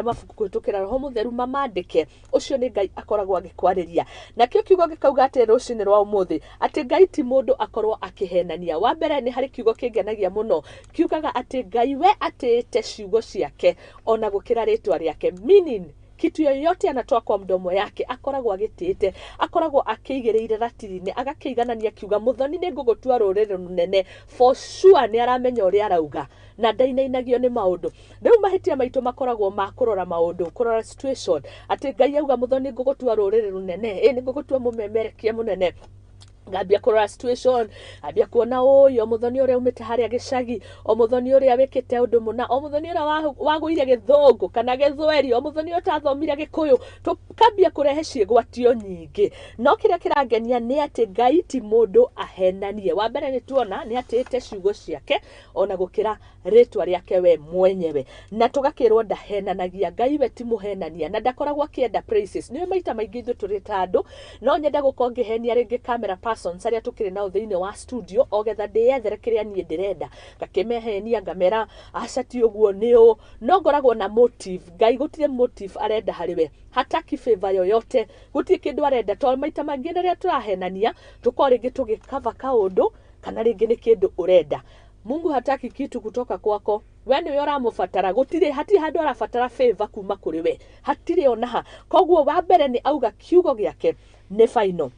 Mabuku kũhĩtũkĩra Roho Mũtheru mamandĩke, ũcio nĩ Ngai akoragwo agĩkwarĩria. Nakĩo kiugo gĩkauga atĩ rũcinĩ rwa ũmũthĩ atĩ Ngai ti mũndũ akorwo akĩhenania. Wa mbere, nĩ harĩ kiugo kĩngenagia mũno, kiugaga atĩ Ngai we atĩĩte ciugo ciake ona gũkĩra rĩtwa rĩake, meaning kitu yoyote anatoa kwa mdomo yake akoragwo agĩtĩĩte, akoragwo akĩigĩrĩire ratiri-inĩ, agakĩiganania. Kiuga, "Mũthoni, nĩ ngũgũtua rũrĩrĩ rũnene," for sure nĩ aramenya ũrĩa arauga na ndainainagio nĩ maũndũ. Rĩu mahĩtia maitũ makoragwo ma kũrora maũndũ, kũrora situation, atĩ Ngai auga, "Mũthoni, ngũgũtua rũrĩrĩ rũnene, ĩ nĩ ngũgũtua mũmemerekia mũnene," ngambia kũrora situation, ngambia kuona ũyũ o mũthoni ũrĩa umĩte harĩa gĩcagi, o mũthoni ũrĩa wĩkĩte ũndũ mũna, o mũthoni ũrĩa wagũire gĩthũngũ kana gĩthweri, o mũthoni ũrĩa ũtathomire gĩkũyũ, tũkambia kũrehe ciĩgwatio nyingĩ. No kĩrĩa kĩrangenia nĩ atĩ Ngai ti mũndũ ahenanie. Wa mbere, nĩ tuona nĩ atĩĩte ciugo ciake ona gũkĩra rĩtwa rĩake we mwenyewe, na tũgakĩrwo ndahenanagia. Ngai we ti mũhenania na ndakoragwo akĩenda praises. Nĩ maita maingĩ ithuĩ tũrĩ ta andũ, no nyende gũkorwo ngĩhenia rĩngĩ camera persons arĩa tũkĩrĩ nao thĩinĩ wa studio, o getha ndĩyethere kĩrĩa niĩ ndĩrenda, ngakĩmehenia, ngamera aca ti ũguo, nĩ ũũ, no ngoragwo na motive. Ngai gũtirĩ motive arenda harĩ we, hataki favor yoyote, gũtirĩ kĩndũ arenda, tondũ maita maingĩ rĩrĩa tũrahenania tũkorwo rĩngĩ tũgĩkava kaũndũ kana rĩngĩ nĩ kĩndũ ũrenda. Mungu hataki kitu kutoka kwako, we nĩwe ũramũbatara. Gũtirĩ, hatirĩ handũ arabatara favor kuma kũrĩ we, hatirĩ ona ha. Koguo wa mbere nĩ auga kiugo gĩake nĩ final.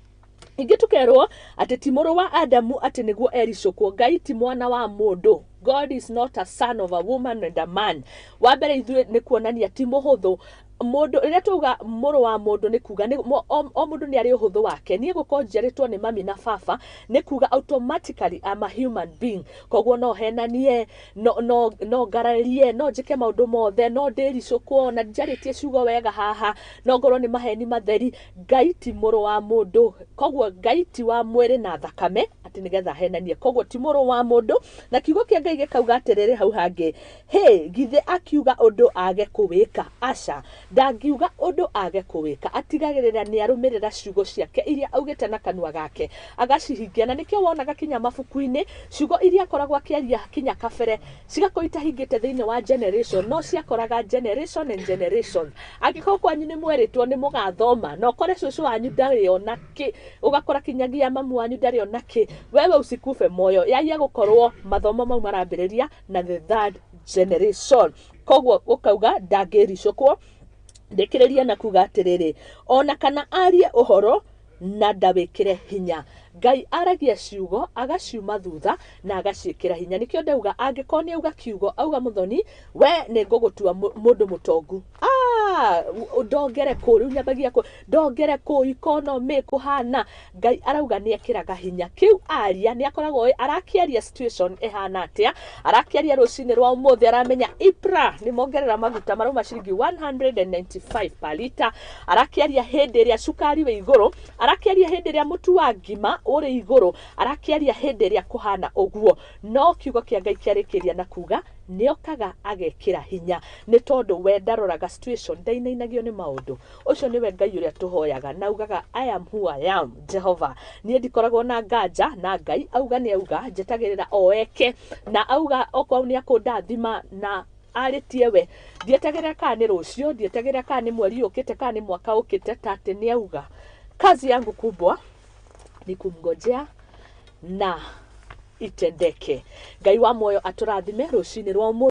Ingĩ tũkerwo atĩ ti mũrũ wa Adamu atĩ nĩguo ericũkwo. Ngai ti mwana wa mũndũ. God is not a son of a woman and a man. Wa mbere, ithuĩ nĩ kuonania ti mũhũthũ mũndũ. Rĩrĩa twauga mũrũ wa mũndũ, nĩ kuga o mũndũ nĩ arĩ ũhũthũ wake. Niĩ gũkorwo njiarĩtwo nĩ mami na baba nĩ kuga automatically I'm a human being. Koguo no henanie, no ngararie, no njĩke maũndũ mothe, no ndĩricũkwo na njarĩtie ciugo wega haha, no ngorwo nĩ maheni matheri. Ngai ti mũrũ wa mũndũ, koguo Ngai ti wa mwĩrĩ na thakame atĩ nĩgetha ahenanie. Koguo ti mũrũ wa mũndũ. Na kiugo kĩa Ngai gĩkauga atĩrĩrĩ hau hangĩ, hĩ, githĩ akiuga ũndũ age kũwĩka? Aca, ndangiuga ũndũ age kũwĩka. Atigagĩrĩra nĩ arũmĩrĩra ciugo ciake iria augĩte na kanua gake, agacihingia. Na nĩkĩo wonaga kinya mabuku-inĩ ciugo iria akoragwo akĩaria kinya kabere cigakorwo itahingĩte thĩinĩ wa generation, no ciakoraga generation and generation. Angĩkorwo kwanyu nĩ mwerĩtwo nĩ mũgathoma, na ũkore cũcũ wanyu ndarĩ ona kĩ, ũgakora kinyagia mamu wanyu ndarĩ ona kĩ, wewe usikufe moyo yaia gũkorwo mathomo mau marambĩrĩria na the third generation. Koguo ũkauga ndangĩricũkwo. Ndĩkĩrĩria na kuga atĩrĩrĩ, ona kana arie ũhoro na ndawĩkĩre hinya. Ngai aragia ciugo agaciuma thutha na agaciĩkĩra hinya. Nĩkĩo ndauga angĩkorwo nĩ auga kiugo, auga, "Mũthoni, we nĩ ngũgũtua mũndũ mũtongu," ah, ndongere kũ rĩu, nyambagia kũ, ndongere kũ, economy kũhana. Ngai arauga nĩ ekĩraga hinya kĩu aria. Nĩ akoragwo arakĩaria situation ĩhana atĩa. Arakĩaria rũcinĩ rwa ũmũthĩ, aramenya EPRA nĩ mongerera maguta, marauma ciringi 195 per liter. Arakĩaria hĩndĩ ĩrĩa cukari wĩ igũrũ, arakĩaria hĩndĩ ĩrĩa mũtu wa ngima ũrĩ igũrũ, arakĩaria hĩndĩ ĩrĩa kũhana ũguo. No kiugo kĩa Ngai kĩarĩkĩria na kuga nĩ okaga agekĩra hinya, nĩ tondũ we ndaroraga situation, ndainainagio nĩ maũndũ. Ũcio nĩwe Ngai ũrĩa tũhoyaga na augaga, "I am who I am." Jehova, niĩ ndikoragwo na nganja na Ngai. Auga nĩ auga, njetagĩrĩra o eke, na auga okorwo nĩ akũndathima na arĩtie we, ndietagĩrĩra kana nĩ rũciũ, ndietagĩrĩra kana nĩ mweri ũkĩte, kana nĩ mwaka ũkĩte, ta atĩ nĩ auga. Kazi yangu kubwa ni kumngojea na itendeke. Ngai wa muoyo atũrathime rũcinĩ rwa ũmũthĩ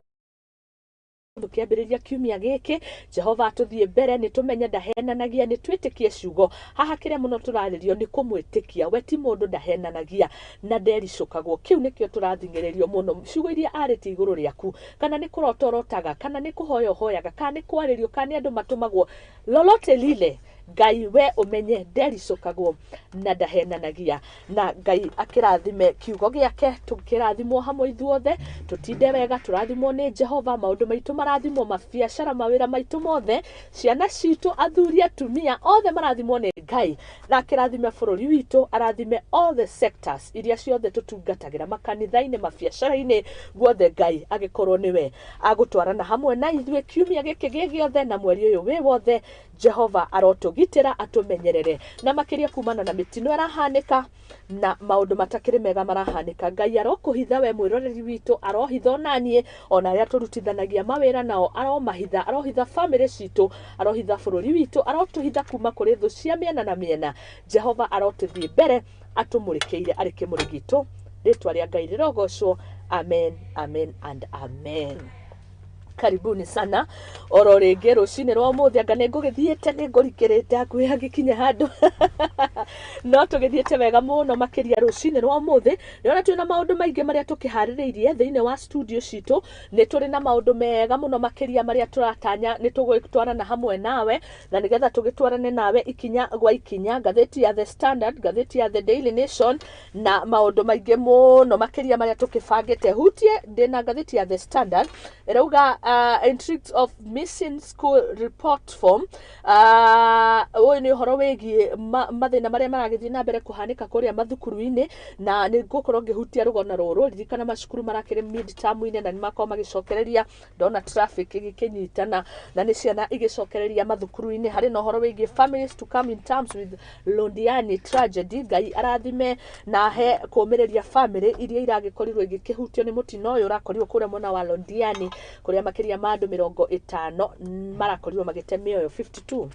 tũkĩambĩrĩria kiumia gĩkĩ. Jehova atũthiĩ mbere. Nĩ tũmenye ndahenanagia, nĩ twĩtĩkie ciugo haha. Kĩrĩa mũno tũrarĩrio nĩ kũmwĩtĩkia. We ti mũndũ, ndahenanagia na ndericũkagwo. Kĩu nĩkĩo tũrathing'ĩrĩrio mũno. Ciugo iria arĩtie igũrũ rĩaku, kana nĩ kũrota ũrotaga, kana nĩ kũhoya ũhoyaga, kana nĩ kwarĩrio, kana nĩ andũ matũmagwo, lolote lile, Ngai we ũmenye ndericũkagwo na ndahenanagia. Na Ngai akĩrathime kiugo gĩake, tũkĩrathimwo hamwe ithuothe, tũtinde wega, tũrathimwo nĩ Jehova, maũndũ maitũ marathimwo, mabiacara, mawĩra maitũ mothe, ciana citũ, athuri, atumia, othe marathimwo nĩ Ngai. Ngai na akĩrathime bũrũri witũ, arathime all the sectors iria ciothe tũtungatagĩra, makanitha-inĩ, mabiacara-inĩ, guothe Ngai agĩkorwo nĩwe agũtwarana hamwe na ithuĩ kiumia gĩkĩ gĩ gĩothe na mweri ũyũ wĩ wothe. Jehova arotũgitĩra, atũmenyerere na makĩria kumana na mĩtino ĩrahanĩka na maũndũ matakĩrĩ mega marahanĩka. Ngai arokũhitha we mwĩroreri witũ, arohitha onaniĩ ona arĩa tũrutithanagia mawĩra nao, aromahitha, arohitha bamĩrĩ citũ, arohitha bũrũri witũ, arotũhitha kuma kũrĩ thũ cia mĩena na mĩena. Jehova arotũthiĩ mbere atũmũrĩkĩire arĩ kĩmũrĩ gitũ. Rĩtwa rĩa Ngai rĩrogocwo. Amen, amen and amen. Karibuni sana oro rĩngĩ rũcinĩ rwa ũmũthĩ. Anga nĩ ngũgĩthiĩte, nĩ ngũrikĩrĩte hakuhĩ hagĩkinya handũ, no tũgĩthiĩte wega mũno makĩria rũcinĩ rwa ũmũthĩ. Nĩona twĩna maũndũ maingĩ marĩa tũkĩharĩrĩirie thĩinĩ wa studio citũ. Nĩ tũrĩ na maũndũ mega mũno makĩria marĩa tũratanya nĩ tũgũtwarana hamwe nawe, na nĩgetha tũgĩtwarane nawe ikinya gwa ikinya. Ngathĩti ya The Standard, ngathĩti ya The Daily Nation na maũndũ maingĩ mũno makĩria marĩa tũkĩbangĩte. Hutie ndĩna ngathĩti ya The Standard ĩrauga intrigues of missing school report form. Ũyũ nĩ ũhoro wĩgiĩ mathĩna marĩa maragĩthiĩ na mbere kũhanĩka kũrĩa mathukuru-inĩ, na nĩ ngũkorwo ngĩhutia rũgano rũrũ. Ririkana macukuru marakĩrĩ mid term-inĩ na nĩ makorwo magĩcokereria, ndona traffic ĩgĩkĩnyitana na nĩ ciana igĩcokereria mathukuru-inĩ. Harĩ na ũhoro wĩgiĩ families to come in terms with Londiani tragedy. Ngai arathime na he kũũmĩrĩria family iria iragĩkorirwo igĩkĩhutio nĩ mũtino ũyũ ũrakorirwo kũrĩa mwena wa Londiani, kũrĩa makĩria ma andũ 50 marakorirwo magĩte mĩoyo, 52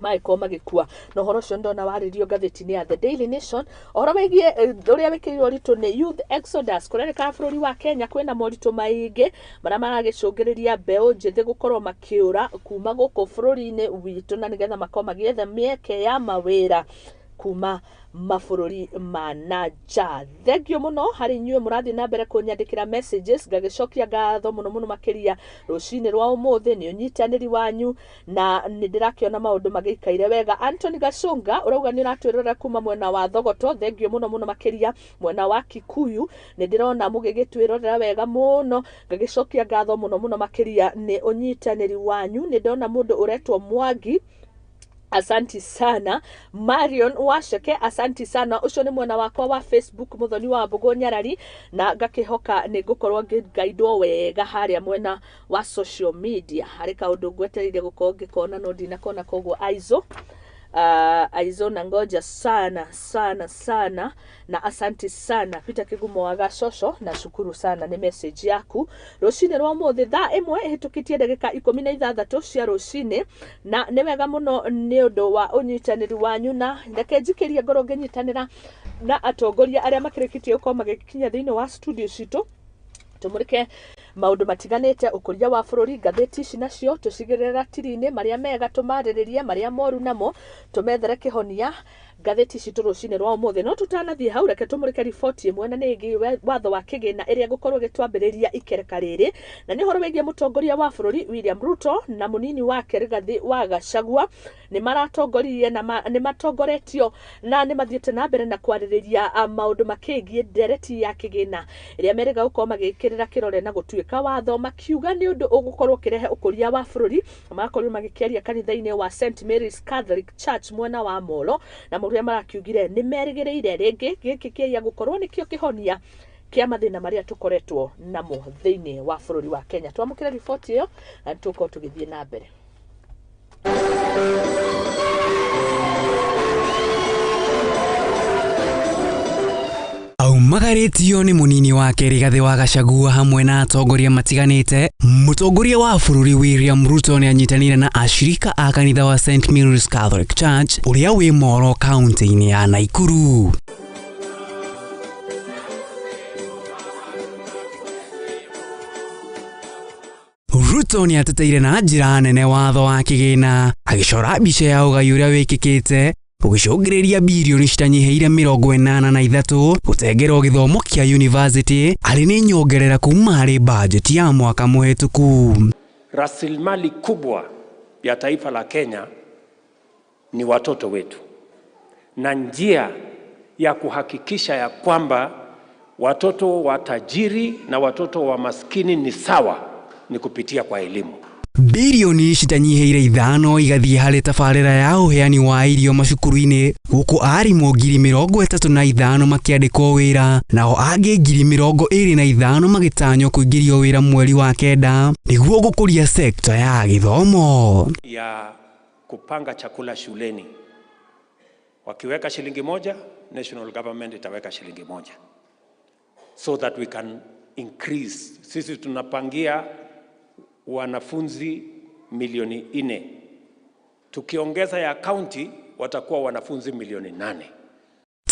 magĩkorwo magĩkua. Na ũhoro ũcio ndona warĩrio ngathĩti-inĩ ya The Daily Nation. Ũhoro wĩgiĩ ũrĩa wĩkĩrĩirwo ũritũ nĩ youth exodus. Kũrerĩkana bũrũri wa Kenya kwĩna moritũ maingĩ marĩa maragĩcũngĩrĩria mbeũ njĩthĩ gũkorwo makĩũra kuma gũkũ bũrũri-inĩ witũ, na nĩgetha makorwo magĩetha mĩeke ya mawĩra kuma mabũrũri ma na nja. Thengio mũno harĩ inyuĩ mũrathiĩ na mbere kũnyandĩkĩra messages, ngagĩcokia ngatho mũno mũno makĩria rũcinĩ rwa ũmũthĩ nĩ ũnyitanĩri wanyu, na nĩ ndĩrakĩona maũndũ magĩikaire wega. Anthony Gacunga ũrauga nĩ ũratwĩrorera kuma mwena wa Thogoto, thengio mũno mũno makĩria. Mwena wa Kikuyu nĩ ndĩrona mũgĩgĩtwĩrorera wega mũno, ngagĩcokia ngatho mũno mũno makĩria nĩ ũnyitanĩri wanyu. Nĩ ndona mũndũ ũretwo Mwangi, asanti sana. Marion Wacheke, asanti sana. Ũcio nĩ mwena wakwa wa Facebook, Muthoni wa Mbũgũ Nyarari, na ngakĩhoka nĩ ngũkorwo ngĩgaidwo wega harĩa mwena wa social media. Harĩ kaũndũ ngwetereire gũkorwo ngĩkona no ndinakona, koguo aizo aizo na ngoja sana sana sana, na asanti sana Peter Kigumo wa Gacoco, na shukuru sana nĩ message yaku rũcinĩ rwa ũmũthĩ thaa 1 ĩhĩtũkĩtie ndagĩka 16 cia rũcinĩ, na nĩ wega mũno nĩ ũndũ wa ũnyitanĩri wanyu. Na reke njikĩrie ngoro ngĩnyitanĩra na atongoria arĩa makĩrĩkĩtie gũkorwo magĩkinya thĩinĩ wa studio citũ, tũmũrĩke maũndũ matiganĩte, ũkũria wa bũrũri. Ngathĩti ici nacio tũcigĩrĩre ratiri-inĩ, marĩa mega tũmarĩrĩrie, marĩa moru namo tũmethere kĩhonia. Ngathĩti citũ rũcinĩ rwa ũmũthĩ. No tũtanathiĩ hau, reke tũmũrĩke riboti ĩmwe, na nĩ ĩgiĩ watho wa kĩgĩna ĩrĩa gũkorwo ĩgĩtwambĩrĩria ikereka rĩrĩ, na nĩ ũhoro wĩgiĩ mũtongoria wa bũrũri William Ruto na mũnini wake Rigathi wa Gachagua. Nĩ maratongoririe na nĩ matongoretio na nĩ mathiĩte na mbere na kwarĩrĩria maũndũ makĩgiĩ ndereti ya kĩgĩna ĩrĩa merĩga gũkorwo magĩkĩrĩra kĩrore na gũtuĩka watho, makiuga nĩ ũndũ ũgũkorwo ũkĩrehe ũkũria wa bũrũri. Magakorwo magĩkĩaria kanitha-inĩ wa St Mary's Catholic Church mwena wa Molo, na ũrĩa marakiugire nĩ merĩgĩrĩire rĩngĩ gĩkĩ kĩaya gũkorwo nĩkĩo kĩhonia kĩa mathĩna marĩa tũkoretwo namo thĩinĩ wa bũrũri wa Kenya. Twamũkĩre riboti ĩyo na tũkorwo tũgĩthiĩ na mbere. Aumagarĩtio nĩ mũnini wake Rigathĩ wa Gachagua hamwe na atongoria matiganĩte, mũtongoria wa bũrũri William Ruto nĩ anyitanĩire na ashirika a kanitha wa St Mary's Catholic Church ũrĩa wĩ Moro kaunti-inĩ ya Naikuru. Ruto nĩ ateteire na njĩra nene watho wa kĩgĩna, agĩcora mbica ya ũgai ũrĩa wĩkĩkĩte ũgĩcũngĩrĩria birioni citanyihĩire 83 gũtengerwo gĩthomo kĩa university arĩ nĩ nyongerera kuma harĩ bajeti ya mwaka mũhĩtũku. Rasilimali kubwa ya taifa la Kenya ni watoto wetu, na njia ya kuhakikisha ya kwamba watoto wa tajiri na watoto wa maskini ni sawa ni kupitia kwa elimu. Bilioni citanyihĩire 5 igathiĩ harĩ tabarĩra ya ũheani wa irio macukuru-inĩ gũkũ arimũ 35,000 makĩandĩkwo wĩra nao angĩ 25,000 magĩtanywo kũingĩrio wĩra mweri wa 9 nĩguo gũkũria sekta ya gĩthomo. Ya kupanga chakula shuleni, wakiweka shilingi 1, national government itaweka shilingi 1 so that we can increase. Sisi tunapangia wanafunzi milioni 4, tukiongeza ya county watakuwa wanafunzi milioni 8.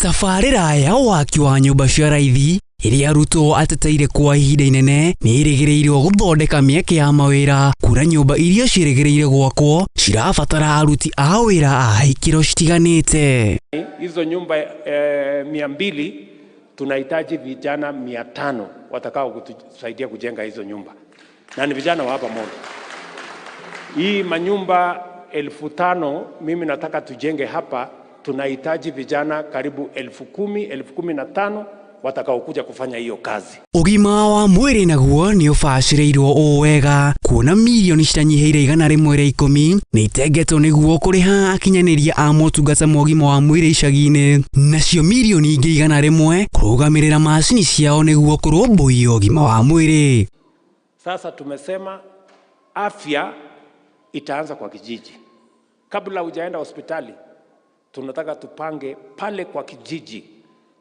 Tabarĩra ya waki wa nyũmba cia raithi iria Ruto ateteire kwa ihinda inene nĩ ĩrĩgĩrĩirwo gũthondeka mĩeke ya mawĩra kura nyũmba iria ciĩrĩgĩrĩire gwakwo cirabatara aruti a wĩra a ikĩro citiganĩte. Hizo nyumba 200 tunahitaji vijana 500 watakao kutusaidia kujenga hizo nyumba, na ni vijana wa hapa Molo. Hii manyumba 5,000 mimi nataka tujenge hapa, tunahitaji vijana karibu 10,000, 15,000 watakaokuja kufanya hiyo kazi. Ũgima wa mwĩrĩ naguo nĩ ũbacĩrĩirwo ũũ wega kuona milioni citanyihĩire 110 nĩ itengetwo nĩguo kũrĩha akinyanĩria a motungata ma ũgima wa mwĩrĩ icagi-inĩ, nacio milioni ingĩ 100 kũrũgamĩrĩra macini ciao nĩguo kũrũmbũiya ũgima wa mwĩrĩ. Sasa tumesema afya itaanza kwa kijiji. Kabla hujaenda hospitali, tunataka tupange pale kwa kijiji,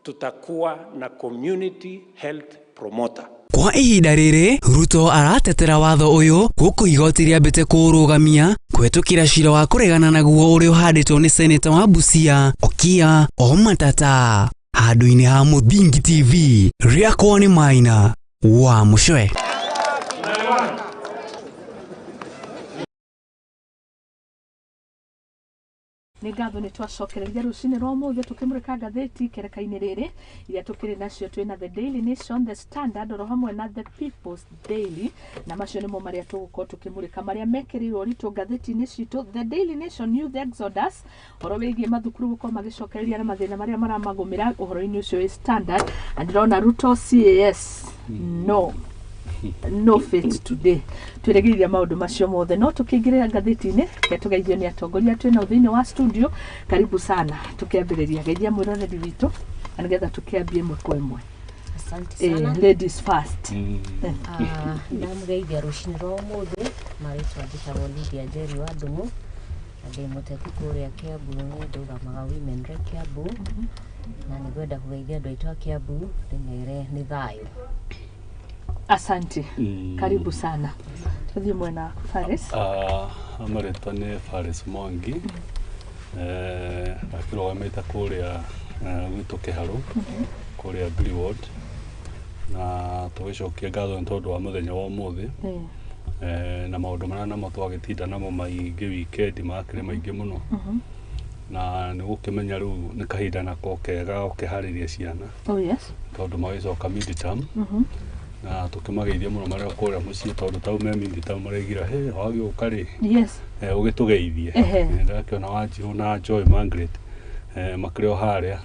tutakuwa na community health promoter. Kwa ihinda rĩrĩ Ruto aratetera watho ũyũ gũkũ igoti rĩambĩte kũũrũgamia kũhetũkĩra cira wa kũregana naguo ũrĩa ũhandĩtwo nĩ seneta wa Busia Okiya Omtatah. Handũ-inĩ ha Mũthingi TV, rĩakwa nĩ Maina wa Mũcwe. Nĩ ngatho nĩ twacokereria rũcinĩ rwa ũmũthĩ tũkĩmũrĩka ngathĩti kĩreka-inĩ rĩrĩ iria tũkĩrĩ nacio. Twĩna The Daily Nation, The Standard oro hamwe na The People's Daily, na macio nĩmo marĩa tũgũkorwo tũkĩmũrĩka marĩa mekĩrĩirwo ũritũ ngathĩti-inĩ citũ. The Daily Nation, New The Exodus, ũhoro wĩgiĩ mathukuru gũkorwo magĩcokereria na mathĩna marĩa maramagũmĩra ũhoro-inĩ ũcio wĩ Standard. Na ndĩrona Ruto CAS no fit today. Twĩrĩgĩrĩria maũndũ macio mothe no tũkĩingĩrĩra ngathĩti-inĩ reke tũgeithio nĩ atongoria twĩnao thĩinĩ wa studio. Karibu sana. Tũkĩambĩrĩria geithia mwĩroreri witũ na nĩgetha tũkĩambie ĩmwe kwa ĩmwe. Asante sana. Ladies first. Ndamũgeithia rũcinĩ rwa ũmũthĩ. Marĩtwa njĩtagwo Lydia Njeri wa Ndung'u na ndĩ mũteti kũrĩa Kiambu, nĩ ndũgamaga Women Rep Kiambu, na nĩ ngwenda kũgeithia andũ aitũ a Kiambu ndĩmere nĩ thayũ. Asante. Karibu sana. Tuthiĩ mwena Faris. Amarĩtwa nĩ Faris Mwangi, akĩrũgamĩte kũrĩa gwitũ Kĩharũ, kũrĩa Billy Ward, na tũgĩcokia ngatho nĩ tondũ wa mũthenya wa ũmũthĩ na maũndũ marĩa namo twagĩtinda namo maingĩ wikendi makĩrĩ maingĩ mũno, na nĩ gũkĩmenya rĩu nĩ kahinda nako kega gũkĩharĩria ciana. Oh yes. Tondũ magĩcoka mid-term, na tũkĩmageithia mũno marĩa kũrĩa mũciĩ tondũ tau me mid-term maraigira he wagĩũka rĩ. Yes. Ũgĩtũgeithie. Ndakĩona Wanjirũ na Joy Margaret makĩrĩ o harĩa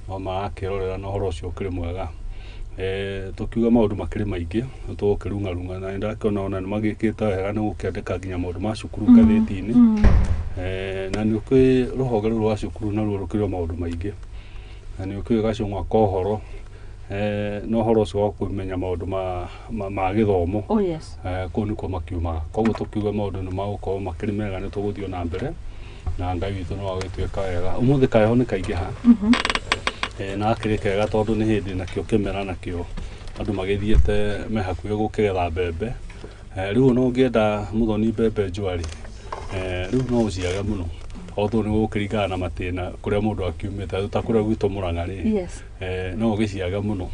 no marakĩrorera na ũhoro ũcio ũkĩrĩ mwega. Tũkiuga maũndũ makĩrĩ maingĩ tũgũkĩrung'arung'a, na nĩndakĩona ona nĩ magĩkĩte wega nĩ gũkĩandĩka nginya maũndũ ma cukuru ngathĩti-inĩ. Na nĩ ũkĩũĩ rũhonge rũrũ rwa cukuru naruo rũkĩrĩ o maũndũ maingĩ, na nĩ ũkĩũĩ gacũng'wa ka ũhoro na ũhoro ũcio wa kũmenya maũndũ ma gĩthomo. Oh yes. Kũu nĩkuo makiumaga. Koguo tũkiuga maũndũ nĩ magũkorwo makĩrĩ mega, nĩ tũgũthiĩ na mbere na Ngai witũ no agĩtuĩka wega. Ũmũthĩ kaheho nĩ kaingĩha na gakĩrĩ kega tondũ nĩ hĩndĩ nakĩo kĩmera nakĩo andũ magĩthiĩte me hakuhĩ gũkĩgetha mbembe. Rĩu ona ũngĩenda mũthoni mbembe njũa-rĩ, rĩu no ũciage mũno, although nĩ gũkĩringana na matĩna kũrĩa mũndũ akiumĩte, ta kũrĩa gwitũ Mũrang'a rĩ, Yes. no ũgĩciage mũno.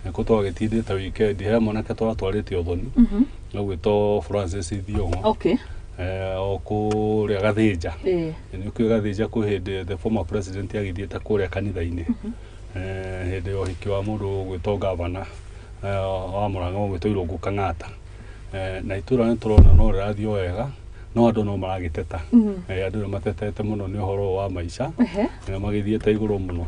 Nĩkũ twagĩtindĩte weekend, he mwanake tũratwarĩte ũthoni ũgwĩtwo Francis Thiong'o. Okay. O kũrĩa Gathĩnja. Nĩ ũkĩũĩ Gathĩnja kwĩ hĩndĩ the former president agĩthiĩte kũrĩa kanitha-inĩ hĩndĩ ya ũhiki wa mũndũ ũgwĩtwo gavana wa Mũrang'a ũgwĩtwo Irũngũ Kang'ata. Na itũra nĩ tũrona no rĩrathiĩ o wega, no andũ no maragĩteta. Andũ nĩ matetete mũno nĩ ũhoro wa maica na magĩthiĩte igũrũ mũno.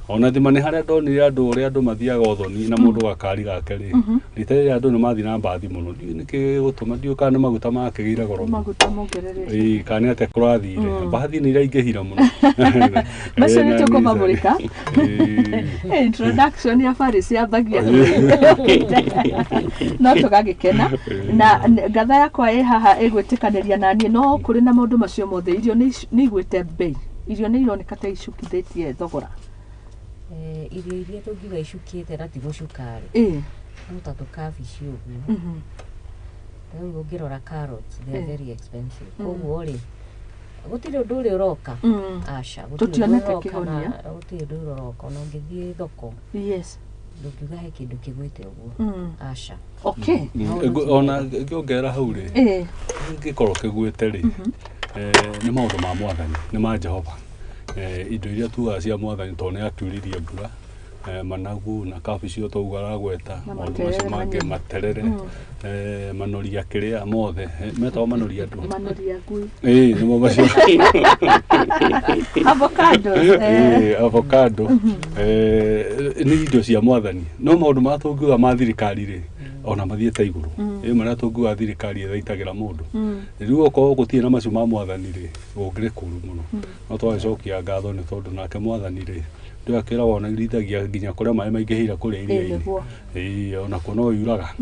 Ona thima nĩ harĩa ndonire andũ ũrĩa andũ mathiaga ũthoni na mũndũ gakari gake rĩ, rita rĩrĩa andũ nĩ mathiĩ na mbathi mũno, ndiũĩ nĩkĩ gĩgũtũma, ndiũĩ kana nĩ maguta makĩgĩire goro mũno. Maguta mongereretwo. Ĩĩ, kana nĩ atĩa kũrathire, mbathi nĩ iraingĩhire mũno. Macio Ĩĩ, nĩ na tũkũmamũrĩka. Ĩĩ. Introduction ya Paris yambagia no tũgagĩkena na ngatha yakwa ĩ haha ĩgwĩtĩkanĩria naniĩ, no kũrĩ na maũndũ macio mothe, irio nĩ igwĩte mbei, irio nĩ ironeka ta icukithĩtie thogora. Irio iria tũngiuga icukĩte na ti gũcuka-rĩ, no ta tũkabici ũguo. Rĩu ũngĩrora carrots, they are very expensive. Koguo rĩ, gũtirĩ ũndũ ũrĩa ũroka. Aca, gũtirĩ ũndũ Tũtionete ũroka kĩhonia. Gũtirĩ ũndũ ũrĩa ũroka. Ona ũngĩthiĩ thoko, ndũngiuga he kĩndũ kĩgwĩte ũguo. Aca. Ona ngĩongerera hau rĩ, gĩkorwo kĩgwĩte rĩ, nĩ maũndũ ma mwathani, nĩ ma Jehova. Indo iria tugaga cia mwathani tondũ nĩ aturirie mbura, managu na kabici o toguo aragweta, Na maũndũ macio materere mangĩ, manyeni. Materere, manoria kĩrĩa mothe, metagwo manoria andũ. Manoria ngui. Ĩĩ, nĩmo macio. Avocado. Ĩĩ, avocado. Nĩ indo cia mwathani, no maũndũ marĩa tũngiuga ma thirikari rĩ, ona mathiĩte igũrũ. Ĩ marĩa tũngiuga thirikari ĩthaitagĩra mũndũ, rĩu okorwo gũtirĩ na macio ma mwathani rĩ, gũkĩrĩ kũru mũno. No twagĩcokia ngatho nĩ tondũ nake mwathani rĩ, ndĩo akĩragwo ona irĩithagia nginya kũrĩa maĩ maingĩhĩire kũrĩa iria-inĩ. Ĩĩ, ona kuo no yuraga.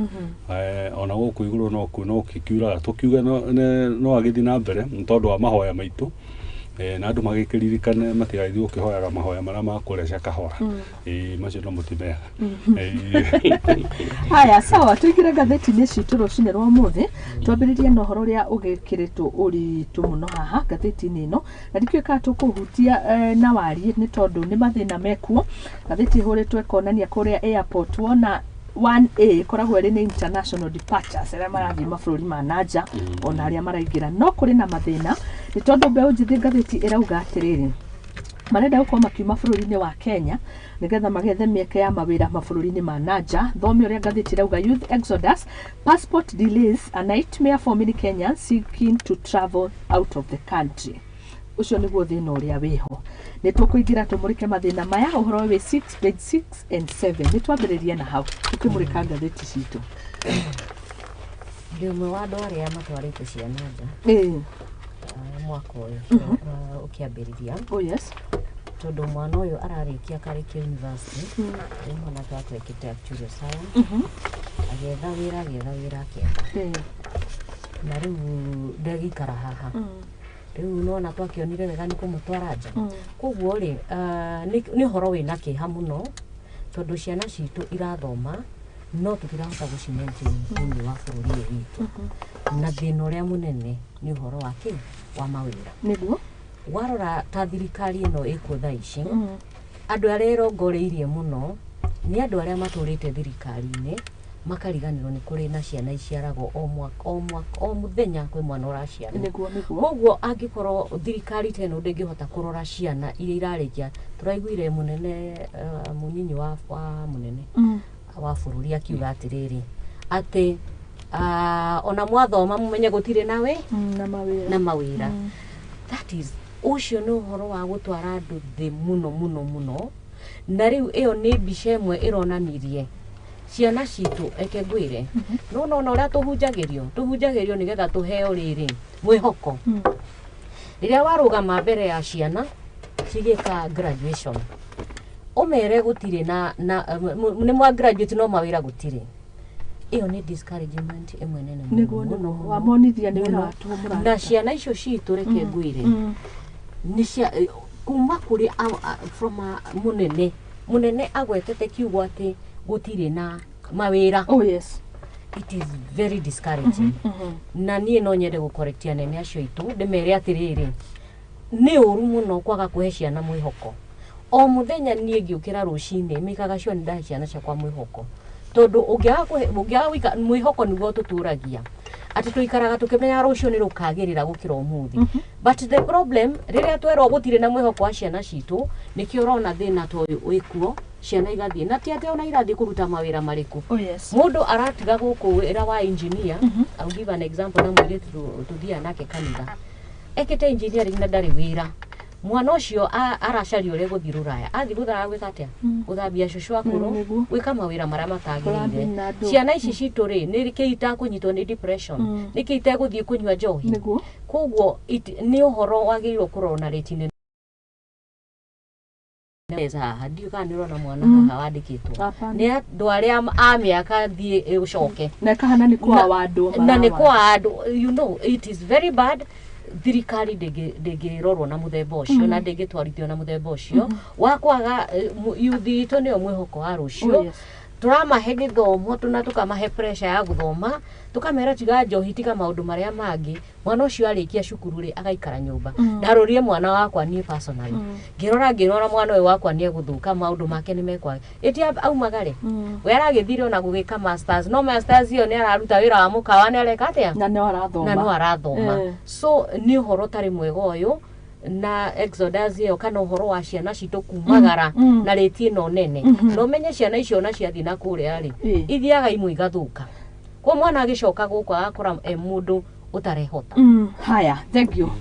Ona gũkũ igũrũ no kuo no kiuraga, tũkiuge no agĩthiĩ na mbere nĩ tondũ wa mahoya maitũ. Na andũ magĩkĩririkane matigagĩthiĩ gũkĩhoyaga mahoya marĩa ma kũreca kahora. Ĩĩ, macio no mũti mega. Ĩĩ. Haya, sawa, tũingĩre ngathĩti-inĩ citũ rũcinĩ rwa ũmũthĩ, twambĩrĩrie na ũhoro ũrĩa ũgĩkĩrĩtwo ũritũ mũno haha ngathĩti-inĩ ĩno, na ndikĩũĩ kana tũkũhutia na wariĩ nĩ tondũ nĩ mathĩna mekuo. Ngathĩti ĩhũrĩtwo ĩkonania kũrĩa airport wona 1A ĩkoragwo ĩrĩ nĩ international departures, arĩa marathiĩ mabũrũri ma nanja ona arĩa maraingĩra, no kũrĩ na mathĩna nĩ tondũ mbeũ njĩthĩ, ngathĩti ĩrauga atĩrĩrĩ, marenda gũkorwo makiuma bũrũri-inĩ wa Kenya nĩgetha magethe mĩeke ya mawĩra mabũrũri-inĩ ma nanja. Thome ũrĩa ngathĩti ĩrauga: "Youth exodus, passport delays a nightmare for many Kenyans seeking to travel out of the country." Ũcio nĩguo thĩna ũrĩa wĩho. Nĩ tũkũingĩra tũmũrĩke mathĩna maya, ũhoro wĩ 6 page 6 and 7. Nĩ twambĩrĩrie na hau tũkĩmũrĩka ngathĩti citũ. Ndĩ ũmwe wa andũ arĩa matwarĩte ciana nja mwaka ũyũ ũkĩambĩrĩria, tondũ mwana ũyũ ararĩkia akarĩkia university. Rĩu mwanake wakwa ekĩte actuarial science, agĩetha wĩra, agĩetha wĩra, akĩaga, na rĩu ndegĩikara haha. Rĩu nona twakĩonire wega nĩ kũmũtwara nja. Koguo rĩ, nĩ ũhoro wĩna kĩeha mũno tondũ ciana citũ irathoma no tũtirahota gũci maintain thĩinĩ wa bũrũri ũyũ witũ, na thĩna ũrĩa mũnene nĩ ũhoro wa kĩ wa mawĩra. Warora ta thirikari ĩno ĩkuo thaa ici, andũ arĩa ĩrongoreirie mũno nĩ andũ arĩa matũrĩte thirikari-inĩ, makariganĩrwo nĩ kũrĩ na ciana iciaragwo o mwaka, o mwaka, o mũthenya kwĩ mwana ũraciarwo. Nĩguo nĩguo Koguo angĩkorwo thirikari ta ĩno ndĩngĩhota kũrora ciana iria irarĩkia, tũraiguire mũnene mũnyinyi wa mũnene wa bũrũri akiuga atĩrĩrĩ, atĩ ona mwathoma mũmenye gũtirĩ nawe Na mawĩra. Na mawĩra. That is, ũcio nĩ ũhoro wa gũtwara andũ thĩ mũno mũno mũno. Na rĩu ĩyo nĩ mbica ĩmwe ĩronanirie ciana citũ. Eke ngwĩre, no nona ũrĩa tũhunjagĩrio, tũhunjagĩrio nĩgetha tũheo rĩrĩ mwĩhoko. Rĩrĩa warũgama mbere ya ciana cigĩka graduation, ũmere gũtirĩ na nĩ mwa graduate no mawĩra gũtirĩ, ĩyo nĩ discouragement ĩmwe nene mũno, mũno, mũno, Wamonithia nĩ wĩra mũno. wa tũhũ mũraruta. Na ciana icio citũ, reke ngwĩre, nĩ cia kuma kũrĩ from a mũnene, mũnene agwetete kiugo atĩ gũtirĩ na mawĩra. It is very discouraging. Na niĩ no nyende gũkorektia anene acio aitũ, ndĩmere atĩrĩrĩ, nĩ ũru mũno kwaga kũhe ciana mwĩhoko. O mũthenya niĩ ngĩũkĩra rũcinĩ mĩkaga sure nĩ ndahe ciana ciakwa mwĩhoko, tondũ ũngĩaga kũhe, ũngĩaga gũika mwĩhoko nĩguo tũtũragia atĩ tũikaraga tũkĩmenyaga rũciũ nĩ rũkagĩrĩra gũkĩra ũmũthĩ. But the problem, rĩrĩa twerwo gũtirĩ na mwĩhoko wa ciana citũ, nĩkĩo ũrona thĩna ta ũyũ wĩkuo. Ciana igathiĩ, na ti atĩ ona irathiĩ kũruta mawĩra marĩkũ. Mũndũ aratiga gũkũ wĩra wa engineer. I'll give an example na mũirĩtu tũthiaga nake kanitha, ekĩte engineering na ndarĩ wĩra. Mwana ũcio aracaria ũrĩa gũthiĩ rũraya, athiĩ gũthara gwĩka atĩa? Gũthambia cũcũ akũrũ, Nĩguo. gwĩka mawĩra marĩa Kũrathiĩ matagĩrĩire. na andũ. Ciana ici citũ rĩ, nĩ kĩ itakũnyitwo nĩ depression? Nĩ kĩ itegũthiĩ kũnyua njohi? Nĩguo. Koguo nĩ ũhoro wagĩrĩirwo kũrorwo na rĩti nene haha. Ndiũĩ kana nĩ ũrona mwana haha wandĩkĩtwo. Hapana. Nĩ andũ arĩa a mĩaka thiĩ ũcoke. Na ĩkahana nĩ kwa wandũ. Na nĩ kwa andũ. You know, it is very bad. Thirikari ndĩngĩrorwo na mũthemba ũcio na ndĩngĩtwarithio na mũthemba ũcio wa kwaga youth itũ nĩyo mwĩhoko wa rũciũ. Oh, yes. Tũramahe gĩthomo tũna tũkamahe pressure ya gũthoma, tũkamera tiga njohi, tiga maũndũ marĩa mangĩ. Mwana ũcio arĩkia cukuru rĩ, agaikara nyũmba. Ndarorie mwana wakwa niĩ personally, ngĩrora ngĩrora mwana ũyũ wakwa nĩ egũthũka, maũndũ make nĩ mekwaga. Ĩti aumagare we aragĩthire ona gũgĩka masters, no masters ĩyo nĩ araruta wĩra wa mũkawa, nĩ areka atĩa? Na no arathoma. Na no arathoma. So nĩ ũhoro ũtarĩ mwega ũyũ na exodus ĩyo, kana ũhoro wa ciana citũ kumagara na rĩti ĩno nene. Na ũmenye ciana icio ona ciathiĩ na kũrĩa rĩ, ithiaga imwe igathũka kwa mwana agĩcoka gũkũ agakora e mũndũ ũtarehota. Haya, thank you.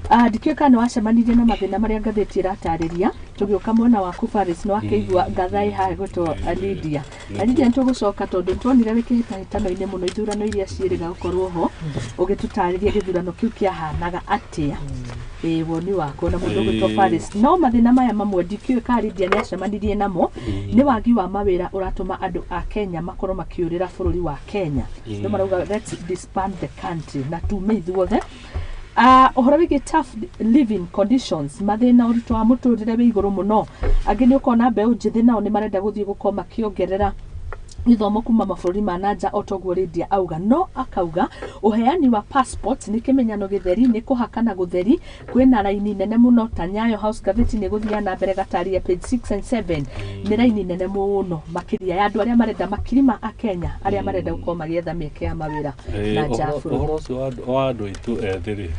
Ndikĩũĩ kana nĩ wacemanirie na mathĩna marĩa ngathĩti ĩratarĩria. Tũgĩũka mwena waku Faris, nĩ wakĩigua ngatha ĩ haha ĩgwĩtwo Lydia. Na Lydia, nĩ tũgũcoka tondũ tuonire wĩ kĩhĩtahĩtano-inĩ mũno ithurano iria ciĩrĩga gũkorwo ho, ũgĩtũtarĩria gĩthurano kĩu kĩahanaga atĩa, ĩ woni waku na mũndũ ũgwĩtwo Faris. No mathĩna maya mamwe ndikĩũĩ kana Lydia nĩ acemanirie namo, nĩ wagi wa mawĩra ũratũma andũ a Kenya makorwo makĩũrĩra bũrũri wa Kenya. No marauga, "Let's disband the country na tume ithuothe." Ũhoro wĩgiĩ tough living conditions, mathĩna, ũritũ wa mũtũrĩre wĩ igũrũ mũno. Angĩ nĩ ũkona mbeũ njĩthĩ nao nĩ marenda gũthiĩ gũkorwo makĩongerera gĩthomo kuma mabũrũri ma nanja, o toguo Lydia auga. No akauga ũheani wa passport nĩ kĩmenyano gĩtheri, nĩ kũhakana gũtheri, kwĩna raini nene mũno ta Nyayo House. Ngathĩti nĩ gũthiaga na mbere gataria page 6 and 7. Nĩ raini nene mũno makĩria ya andũ arĩa marenda, makiri ma akenya arĩa marenda gũkorwo magĩetha mĩeke ya mawĩra na nja ya bũrũri. Ũhoro ũcio wa andũ aitũ ethĩ rĩ,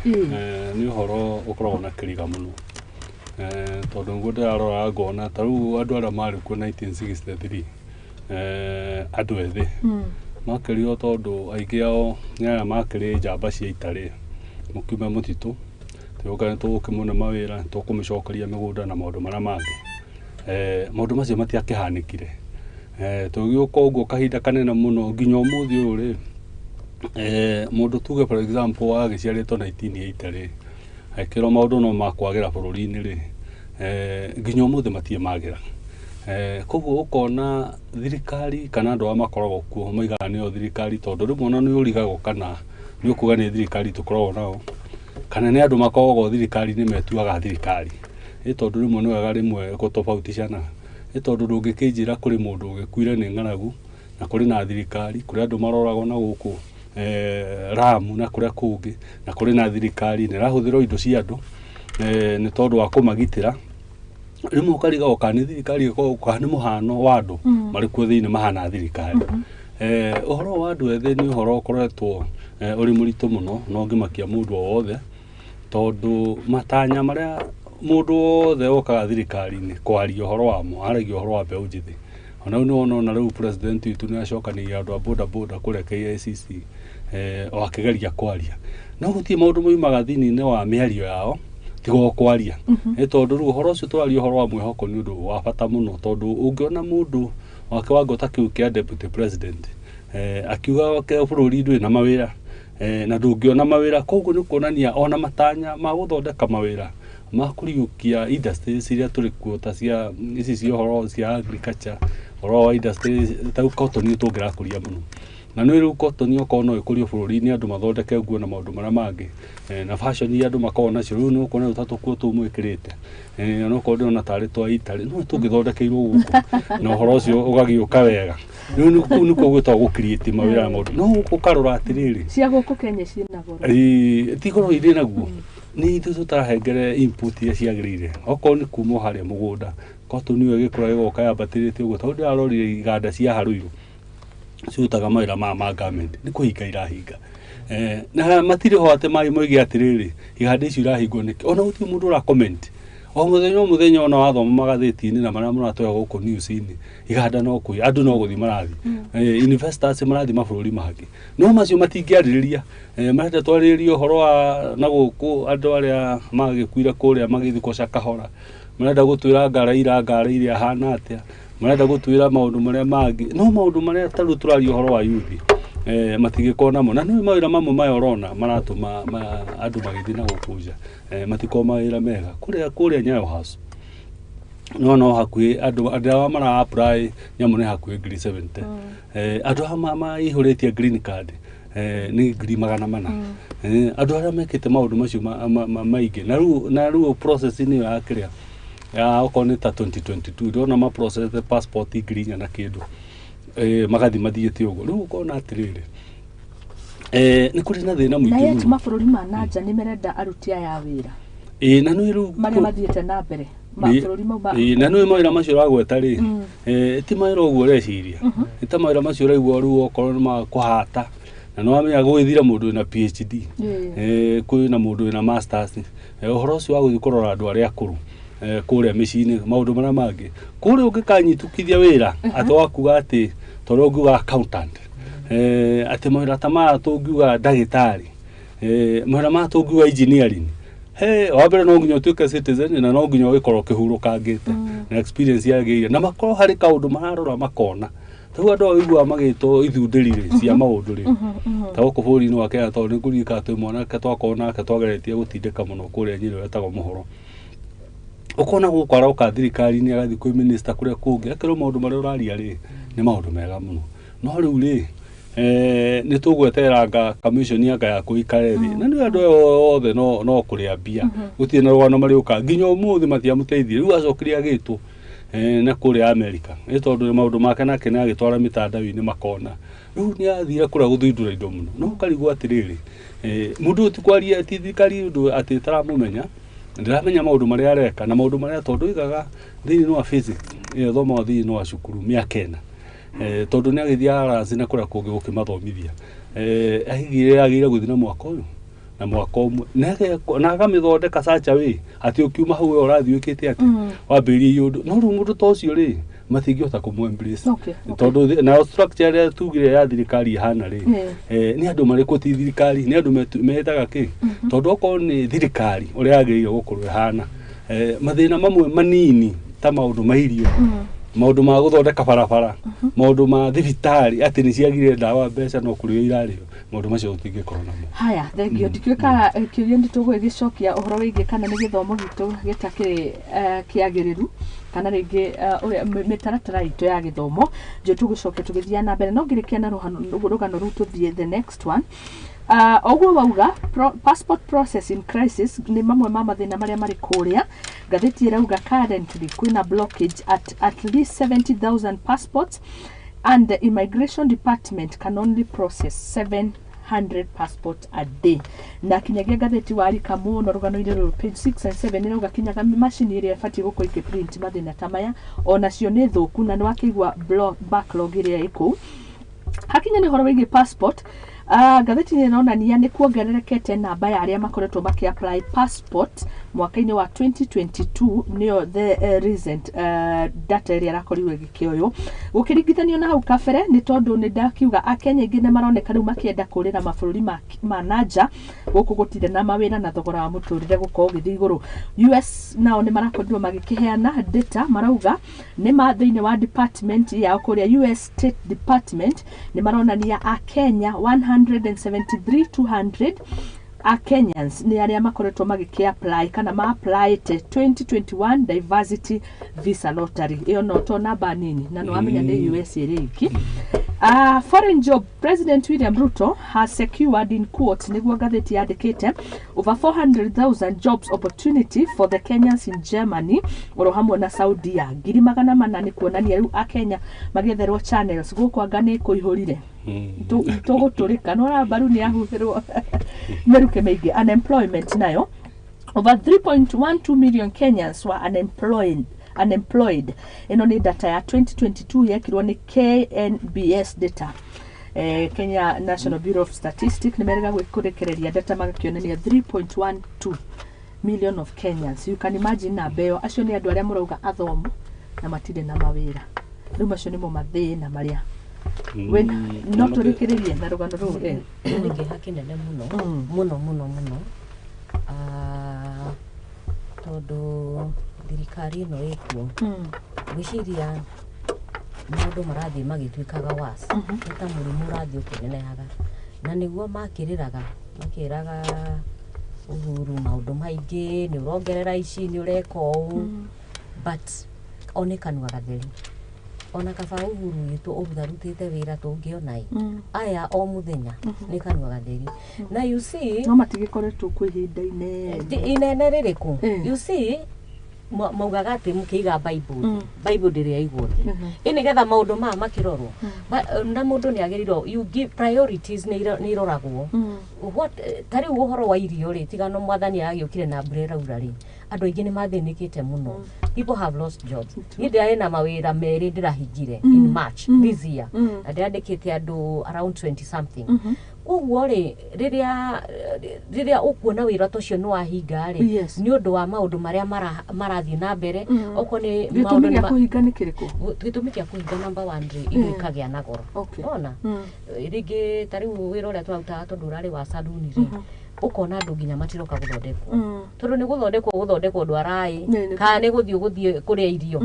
nĩ ũhoro ũkoragwo na kĩriga mũno, tondũ nĩguo ndĩrarora ngona ta rĩu andũ arĩa marĩ kuo 1963, andũ ethĩ makĩrio, tondũ aingĩ ao nĩ arĩa makĩrĩ njamba cia ita rĩ, mũkiume mũtitũ tũgĩũka nĩ tũgũkĩmũne mawĩra, nĩ tũkũmĩcokeria mĩgũnda na maũndũ marĩa mangĩ. Maũndũ macio matiakĩhanĩkire. Tũgĩũka ũguo kahinda kanene mũno nginya ũmũthĩ ũyũ rĩ, mũndũ tuge for example agĩciarĩtwo 1980 rĩ, akĩrwo maũndũ no makwagĩra bũrũri-inĩ rĩ, nginya ũmũthĩ matirĩ magĩra. Koguo ũkona thirikari kana andũ arĩa makoragwo kuo moigaga nĩo thirikari, tondũ rĩmwe ona nĩ ũrigagwo kana nĩ ũkuga nĩ thirikari tũkoragwo nao kana nĩ andũ makoragwo thirikari-inĩ metuaga thirikari. Ĩ tondũ rĩmwe nĩ wega rĩmwe gũtofautishana, ĩ tondũ ndũngĩkĩnjĩra kũrĩ mũndũ ũgĩkuire nĩ ng'aragu na kũrĩ na thirikari, kũrĩ andũ maroragwo na gũkũ Ramu na kũrĩa kũngĩ, na kũrĩ na thirikari na ĩrahũthĩrwo indo cia andũ nĩ tondũ wa kũmagitĩra. Rĩmwe ũkarigagwo kana nĩ thirikari ĩkoragwo kana nĩ mũhano wa andũ marĩ kuo thĩinĩ mahana thirikari. Ũhoro wa andũ ethĩ nĩ ũhoro ũkoretwo ũrĩ mũritũ mũno na ũngĩmakia mũndũ o wothe, tondũ matanya marĩa mũndũ wothe okaga thirikari-inĩ kwaria ũhoro wamo, aragia ũhoro wa mbeũ njĩthĩ. Ona rĩu nĩwona ona rĩu president witũ nĩ acokanĩirie andũ a boda boda kũrĩa KICC, o akĩgeria kwaria, no gũtirĩ maũndũ maumaga thĩinĩ wa mĩario yao tiga o kwaria. Nĩ tondũ rĩu ũhoro ũcio tũraria, ũhoro wa mwĩhoko, nĩ ũndũ wa bata mũno, tondũ ũngĩona mũndũ wa kĩwango ta kĩu kĩa deputy president akiuga ke bũrũri ndũrĩ na mawĩra, na ndũngĩona mawĩra, koguo nĩ kuonania ona matanya ma gũthondeka mawĩra ma kũriũkia industries iria tũrĩ kuo ta cia ici cia ũhoro cia agriculture, ũhoro wa industries ta rĩu cotton nĩ tũngĩrakũria mũno. Na nĩ rĩu cotton okorwo no ĩkũrio bũrũri-inĩ, andũ mathondeke nguo na maũndũ marĩa mangĩ, na fashion iria andũ makoragwo nacio rĩu, nĩ ũkuona rĩu ta tũkuo tũu mwĩkĩrĩte, onokorwo ndĩrona tarĩ twa Italy, no tũngĩthondekeirwo gũkũ na ũhoro ũcio ũgagĩũka wega. Rĩu kũu nĩkuo gwĩtagwo gũ-create mawĩra na maũndũ. No gũkũ ũkarora atĩrĩrĩ, cia gũkũ Kenya ciĩna goro. Ĩĩ, ti goro irĩ naguo, nĩ ithuĩ tũtarahengere input iria ciagĩrĩire. Okorwo nĩ kuma o harĩa mũgũnda, cotton ĩyo ĩgĩkũra ĩgoka yambatĩrĩte ũguo, tondũ ndĩrarorire iganda cia Harũirũ cirutaga mawĩra maya ma garment, nĩ kũhinga irahinga. Na matirĩ ho atĩ moige atĩrĩrĩ, iganda icio irahingwo nĩkĩ? Ona gũtirĩ mũndũ ũra comment. O mũthenya o mũthenya ona wathoma magathĩti-inĩ na marĩa mũratwĩra gũkũ news-inĩ, iganda no kũi andũ no gũthiĩ marathiĩ. Investors marathiĩ mabũrũri mangĩ, no macio matingĩarĩrĩria. Marenda twarĩrĩrie ũhoro wa na gũkũ andũ arĩa magĩkuire kũrĩa magĩthikwo Shakahola, marenda gũtwĩra anga Raila anga Raila ahana atĩa, marenda gũtwĩra maũndũ marĩa mangĩ, no maũndũ marĩa ta rĩu tũraria ũhoro wa youth matingĩkorwo namo. Na nĩ mawĩra mamwe maya ũrona maratũma andũ magĩthiĩ na gũkũ nja, matikorwo mawĩra mega kũrĩa kũrĩa Nyayo House no no hakuhĩ andũ arĩa mara apply nyamũ nĩ hakuhĩ 70,000. Andũ arĩa maihũrĩtie green card nĩ 400,000. Andũ arĩa mekĩte maũndũ macio maingĩ na rĩu process ĩyo ya kĩrĩa ya okorwo nĩ ta 2022 ndĩrona ma process passport 4,000 na kĩndũ, magathiĩ mathiĩte ũguo. Rĩu ũkona atĩrĩrĩ, nĩ kũrĩ na thĩna Na mũingĩ yet mũno. Mabũrũri ma nanja nĩ merenda aruti aya a wĩra Ĩĩ, na nĩ rĩu marĩa mathiĩte na mbere mabũrũri mau Ĩĩ, na nĩ mawĩra macio ũragweta rĩ, ti mawĩra ũguo ũreciria, nĩ ta mawĩra macio ũraigua rĩu okorwo nĩ ma kũhata na nĩ wamenya gũgĩthira mũndũ wĩna PhD, kwĩna mũndũ wĩna masters, ũhoro ũcio wa gũthiĩ kũrora andũ arĩa akũrũ kũrĩa mĩciĩ-inĩ, maũndũ marĩa mangĩ kũrĩa ũngĩkanyitũkithia wĩra atĩ wakuga atĩ tondũ ũngiuga accountant, atĩ mawĩra ta maya tũngiuga ndagĩtarĩ, mawĩra maya tũngiuga engineering, he wa mbere no nginya ũtuĩke citizen na no nginya ũgĩkorwo ũkĩhurũkangĩte na experience yagĩrĩire na makorwo harĩ kaũndũ mararora makona. Rĩu andũ aya ũiguaga magĩtwo ithundĩri rĩ cia maũndũ rĩ ta gũkũ bũrũri-inĩ wa Kenya, tondũ nĩ ngũririkana twĩ mwanake twakorwo nake twageretie gũtindĩka mũno kũrĩa Nyĩrĩ wetagwo Mũhoro, ũkona gũkũ aroka thirikari-inĩ agathiĩ kwĩ minister kũrĩa kũngĩ akerwo maũndũ marĩa ũraria rĩ nĩ maũndũ mega mũno, no rĩu rĩ nĩ tũgweteranga commission anga yaku ikare thĩ na nĩ andũ aya othe no kũrĩa mbia, gũtirĩ na rũgano marĩũka nginya ũmũthĩ matiamũteithirie. Rĩu acokire agĩtwo na kũrĩa Amerika nĩ tondũ maũndũ make nake nĩ agĩtwara mĩtandao-inĩ makona rĩu nĩ athire kũrĩa gũthundũra indo mũno, no ũkarigwo atĩrĩrĩ, mũndũ ũyũ ti kwaria ti thirikari ũndũ atĩ ĩtaramũmenya, ndĩramenya maũndũ marĩa areka na maũndũ marĩa tondũ oigaga thĩinĩ wa physics ĩyo ĩthomagwo thĩinĩ wa cukuru mĩaka 4, tondũ nĩ agĩthiaga araci na kũrĩa kũngĩ gũkĩmathomithia, aigire agĩrĩire gũthiĩ na mwaka ũyũ na mwaka ũmwe na agamĩthondeka such a way atĩ ũkiuma hau we ũrathiĩ wĩkĩte atĩ wambĩrĩrie ũndũ, no rĩu mũndũ ta ũcio rĩ matingĩhota kũmũ embrace tondũ nayo structure ĩrĩa tugire ya thirikari ĩhana rĩ, nĩ andũ marĩkũ ti thirikari nĩ andũ metaga kĩ, tondũ okorwo nĩ thirikari ũrĩa yagĩrĩire gũkorwo ĩhana, mathĩna mamwe manini ta maũndũ ma irio, maũndũ ma gũthondeka barabara, maũndũ ma thibitarĩ atĩ nĩ ciagire ndawa mbeca no kũrĩo irarĩo, maũndũ macio tũtingĩkorwo namo. Haya, thengio. Ndikĩũĩ kana kĩũria nĩ tũgũgĩcokia ũhoro wĩgiĩ kana nĩ gĩthomo gitũ gĩtakĩrĩ kĩagĩrĩru kana rĩngĩ ũrĩa mĩtaratara itũ ya gĩthomo njũ tũgũcokia tũgĩthiĩ na mbere, no ngĩrĩkia na rũgano rũu tũthiĩ the next one. Ũguo wauga passport process in crisis nĩ mamwe ma mathĩna marĩa marĩ kũrĩa. Ngathĩti ĩrauga currently kwĩna blockage at least 70,000 passports and the immigration department can only process 700 passport a day. Na kinyagia ngathĩti warika mũno rũgano-inĩ rũrũ page 6 and 7 ĩrauga kinyaga macini ĩrĩa ĩbatiĩ gũkorwo ĩkĩprint mathĩna ta maya onacio nĩ thũku na nĩ wakĩigua backlog ĩrĩa ĩ kũu. Hakinya nĩ ũhoro wĩgiĩ passport, ngathĩti nĩ ĩronania nĩ kuongererekete namba ya arĩa makoretwo makĩ apply passport mwaka-inĩ wa 2022, nĩyo the recent data ĩrĩa ĩrakorirwo ĩgĩkĩoywo gũkĩringithanio na hau kabere, nĩ tondũ nĩ ndakiuga akenya aingĩ nĩ maroneka rĩu makĩenda kũrĩra mabũrũri ma nanja, gũkũ gũtirĩ na mawĩra na thogora wa mũtũrĩre gũkorwo ũgĩthiĩ igũrũ. US nao nĩ marakorirwo magĩkĩheana data, marauga nĩ ma thĩinĩ wa department yao kũrĩa US State Department nĩ maronania akenya 173,200 a Kenyans nĩ arĩa makoretwo magĩkĩ apply kana ma applyte 2021 diversity visa lottery. Ĩyo no to namba nini na nĩ wamenya nĩ US ĩrĩ iki. Foreign job, President William Ruto has secured in quotes, nĩguo ngathĩti yandĩkĩte, over 400,000 jobs opportunity for the Kenyans in Germany oro hamwe na Saudia 400,000, nĩ kuonania rĩu akenya magĩetherwo channels gũkũ anga nĩ kũihũrire tũgũtũrĩka no mbaru nĩ yahuhĩrwo mĩrukĩ mĩingĩ. Unemployment nayo, over 3.12 million Kenyans were unemployed. Ĩno nĩ data ya 2022 yekirwo nĩ KNBS data, Kenya National Bureau of Statistics nĩ merega kũrekereria data magakĩonania 3.12 million of Kenyans. You can imagine namba ĩyo. Acio nĩ andũ arĩa mũrauga athomu na matirĩ na mawĩra. Rĩu macio nĩmo mathĩna marĩa wĩna. No tũrĩkĩrĩrie na rũgano rũu. Nĩ kĩeha kĩnene mũno mũno mũno mũno. Tondũ thirikari ĩno ĩkuo, ngwĩciria maũndũ marathiĩ magĩtuĩkaga worse. Nĩ ta mũrimũ ũrathiĩ ũkĩnenehaga, na nĩguo makĩrĩraga makĩraga Uhuru maũndũ maingĩ, nĩ ũrongerera ici, nĩ ũreka ũũ, but o nĩ kanua gatheri. Ona kaba Uhuru witũ ũrutĩte wĩra tũngĩona ĩ aya o mũthenya nĩ kanua gatheri. Na you see, No matigĩkoretwo kwa ihinda inene. Inene rĩrĩkũ? You see, maugaga atĩ mũkĩiga Bible, Bible ndĩrĩ yaigwo thĩ ĩ nĩgetha maũndũ maya makĩrorwo. Na mũndũ nĩ agĩrĩirwo, you give priorities, nĩ iroragwo. What, ta rĩu ũhoro wa irio rĩ, tiga no mwathani agĩũkire na mbura ĩraura rĩ, andũ aingĩ nĩ mathĩnĩkĩte mũno. People have lost jobs. Niĩ ndĩrarĩ na mawĩra merĩ ndĩrahingire in March this year, na ndĩrandĩkĩte andũ around 20 something. Koguo rĩ, rĩrĩa ũkuona wĩra ta ũcio nĩ wahinga rĩ, nĩ ũndũ wa maũndũ marĩa marathiĩ na mbere, okorwo nĩ Gĩtũmi maũndũ gĩa kũhinga nĩ kĩrĩkũ? Gĩtũmi kĩa kũhinga, number one rĩ, indo ikagĩa na goro. Ona rĩngĩ ta rĩu wĩra ũrĩa tũrarutaga, tondũ ũrarĩ wa saluni rĩ, ũkona andũ nginya matiroka gũthondekwo, tondũ nĩ gũthondekwo ndwaraĩ kana nĩ gũthiĩ kũrĩa irio,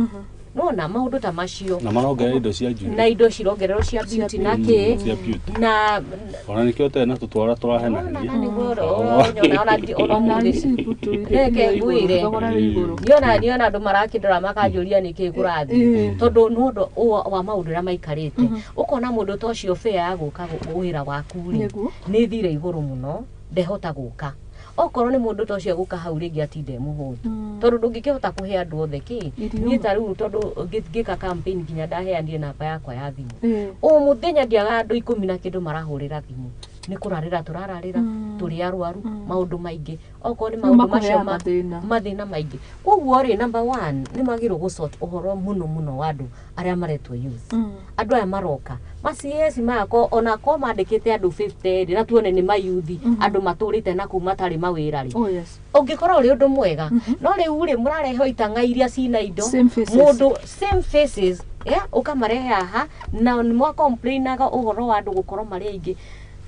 nona maũndũ ta macio. Na marongerera indo cia njuĩrĩ. Na indo cirongererwo cia beauty na kĩ. Cia beauty. Na ona nĩkĩo tena tũtwara tũrahenaheria. Na nĩguo ũronyona ona Na ũmũthĩ. ici mbutu irĩ Reke ngwĩre. Thogora wĩ igũrũ. Niona andũ marakĩndora makanjũria nĩkĩ kũrathiĩ, tondũ nĩ ũndũ wa maũndũ ũrĩa maikarĩte. Ũkona mũndũ ta ũcio fare ya gũka wĩra waku rĩ, nĩ thire igũrũ mũno, ndehota gũka. Okorwo nĩ mũndũ ta ũcio egũka hau rĩngĩ atinde e mũhũtu, tondũ ndũngĩkĩhota kũhe andũ othe kĩ. Niĩ ta rĩu, tondũ ngĩka campaign nginya ndaheanire namba yakwa ya thimũ, o mũthenya ndiaga andũ 10 na kĩndũ marahũrĩra thimũ, nĩ kũrarĩra tũrararĩra, tũrĩ arwaru, maũndũ maingĩ, okorwo nĩ Rĩu maũndũ macio makũheaga mathĩna. Mathĩna maingĩ. Koguo rĩ, number one, nĩ magĩrĩirwo gũ ũhoro mũno mũno wa andũ arĩa maretwo youth. Andũ aya maroka ma CS maya ko ona ko mandĩkĩte andũ 50 rĩ, na tuone nĩ mayuthi, andũ matũrĩte na kuu matarĩ mawĩra rĩ, ũngĩkorwo ũrĩ ũndũ mwega. No rĩu rĩ, mũrarehe itang'a iria cina indo. Same faces. Mũndũ same faces, yeah, ũkamarehe haha na nĩ mwacomplainaga ũhoro wa andũ gũkorwo marĩ aingĩ.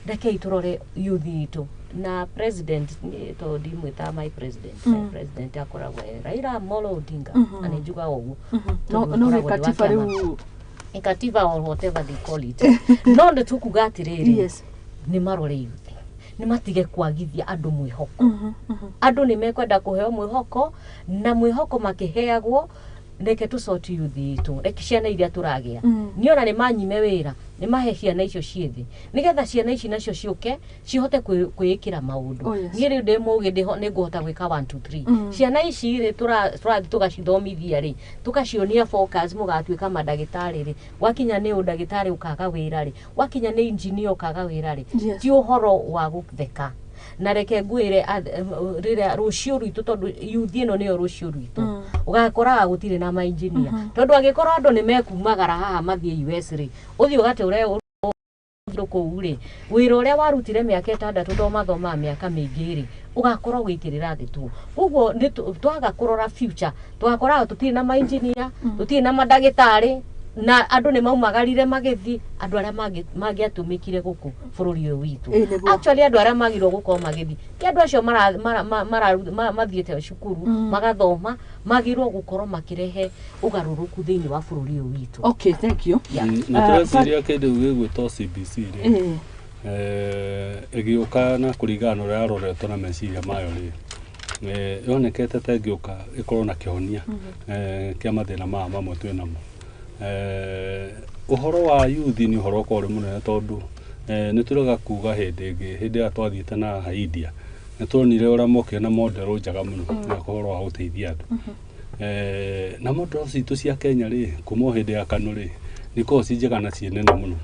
Rekei tũrore youth itũ. Na president, nĩ tondũ ndimwĩtaga my president, my president akoragwo e Raila Amolo Odinga, na nĩ njugaga ũguo No tondũ no akoragwo nĩ nĩ wa katiba kĩama. rĩu. Nĩ katiba or whatever they call it. No nĩ tũkuga atĩrĩrĩ, nĩ marore youth, nĩ matige kwagithia andũ mwĩhoko. Andũ nĩ mekwenda kũheo mwĩhoko, na mwĩhoko makĩheagwo, reke tũcoti youth itũ, reke ciana iria tũragĩa. Nĩ ona nĩ manyime wĩra, nĩ mahe ciana icio ciĩ thĩ, nĩgetha ciana ici nacio ciũke cihote kwĩĩkĩra maũndũ. Niĩ rĩu ndĩ mũgĩ, nĩ ngũhota gwĩka 1 2 3. Ciana ici rĩ, tũrathiĩ tũgacithomithia rĩ, tũgacionia focus, mũgatuĩka mandagĩtarĩ rĩ, wakinya nĩ ũndagĩtarĩ ũkaga wĩra rĩ, wakinya nĩ engineer ũkaga wĩra rĩ, ti ũhoro wa gũtheka. Na reke ngwĩre, rĩrĩa rũciũ rwitũ, tondũ youth ĩno nĩyo rũciũ rwitũ, ũgakoraga gũtirĩ na mainjinia, tondũ angĩkorwo andũ nĩ mekumagara haha mathiĩ US rĩ, ũthiĩ ũgatũre ũndũ kũu rĩ, wĩra ũrĩa warutire mĩaka 6 to mathomaga mĩaka mĩingĩ rĩ, ũgakorwo wĩkĩrĩra thĩ tu. Koguo nĩ twaga kũrora future, tũgakoraga tũtirĩ na mainjinia, tũtirĩ na mandagĩtarĩ, na andũ nĩ maumagarire magĩthiĩ, andũ arĩa mangĩatũmĩkire gũkũ bũrũri ũyũ witũ. Ĩ, nĩguo. Actually, andũ arĩa magĩrĩirwo gũkorwo magĩthiĩ ti andũ acio mathiĩte cukuru magathoma, magĩrĩirwo gũkorwo makĩrehe ũgarũrũku thĩinĩ wa bũrũri ũyũ witũ. Okay, thank you. Yeah. Na tũreciria kĩndũ gĩgwĩtwo CBC rĩ, ĩgĩũka na kũringana na ũrĩa yaroretwo na meciria mayo rĩ, yonekete ta ĩngĩũka ĩkorwo na kĩhonia kĩa mathĩna maya mamwe twĩ namo. Ũhoro wa youth nĩ ũhoro ũkoragwo ũrĩ mũnene, tondũ nĩ tũrega kuga hĩndĩ ĩngĩ, hĩndĩ ĩrĩa twathiĩte na India, nĩ tuonire ũrĩa mokire na model njega mũno ya ũhoro wa gũteithia andũ. Na model citũ cia Kenya rĩ, kuma o hĩndĩ ya KANU rĩ, nĩ ikoragwo ci njega na ciĩ nene mũno,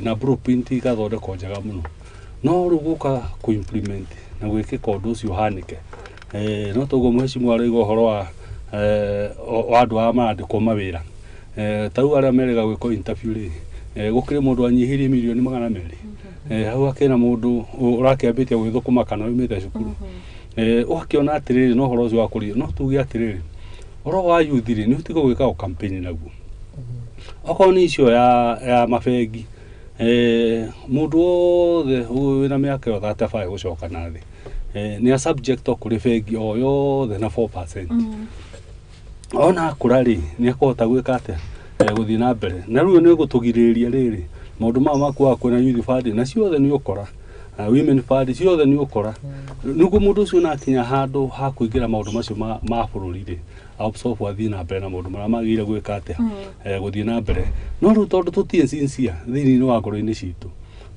na blueprint igathondekwo njega mũno, no rĩu gũka kũ implement na gwĩkĩka ũndũ ũcio ũhanĩke, no toguo mheshimiwa arauga ũhoro wa wa andũ aya marandĩkwo mawĩra. Ta rĩu arĩa merĩga gwĩkwo interview rĩ, gũkĩrĩ mũndũ anyihirie mirioni 200. Hau hakĩrĩ na mũndũ ũrakĩambĩtie gwĩthũkũma kana umĩte cukuru. Ũgakĩona atĩrĩrĩ no ũhoro ũcio wa kũrĩa no tuge atĩrĩrĩ ũhoro wa youth rĩ nĩ ũtige gwĩka o campaign naguo. Okorwo nĩ icio ya mabengi, mũndũ wothe wĩna mĩaka ĩyo 35 gũcoka na thĩ, nĩ a subject kũrĩ bengi o yothe na 4%. Ona akũra rĩ nĩ akũhota gwĩka atĩa, gũthiĩ na mbere. Na rĩu nĩ gũtũgirĩrĩria rĩrĩ maũndũ maya ma kuaga kwĩna youth fund na ciothe nĩ ũkora, women fund ciothe nĩ ũkora, nĩguo mũndũ ũcio na akinya handũ ha kũingĩra maũndũ macio ma bũrũri rĩ absorb athiĩ na mbere na maũndũ marĩa magĩrĩire gwĩka atĩa, gũthiĩ na mbere. No rĩu tondũ tũtirĩ sincere thĩinĩ wa ngoro-inĩ citũ,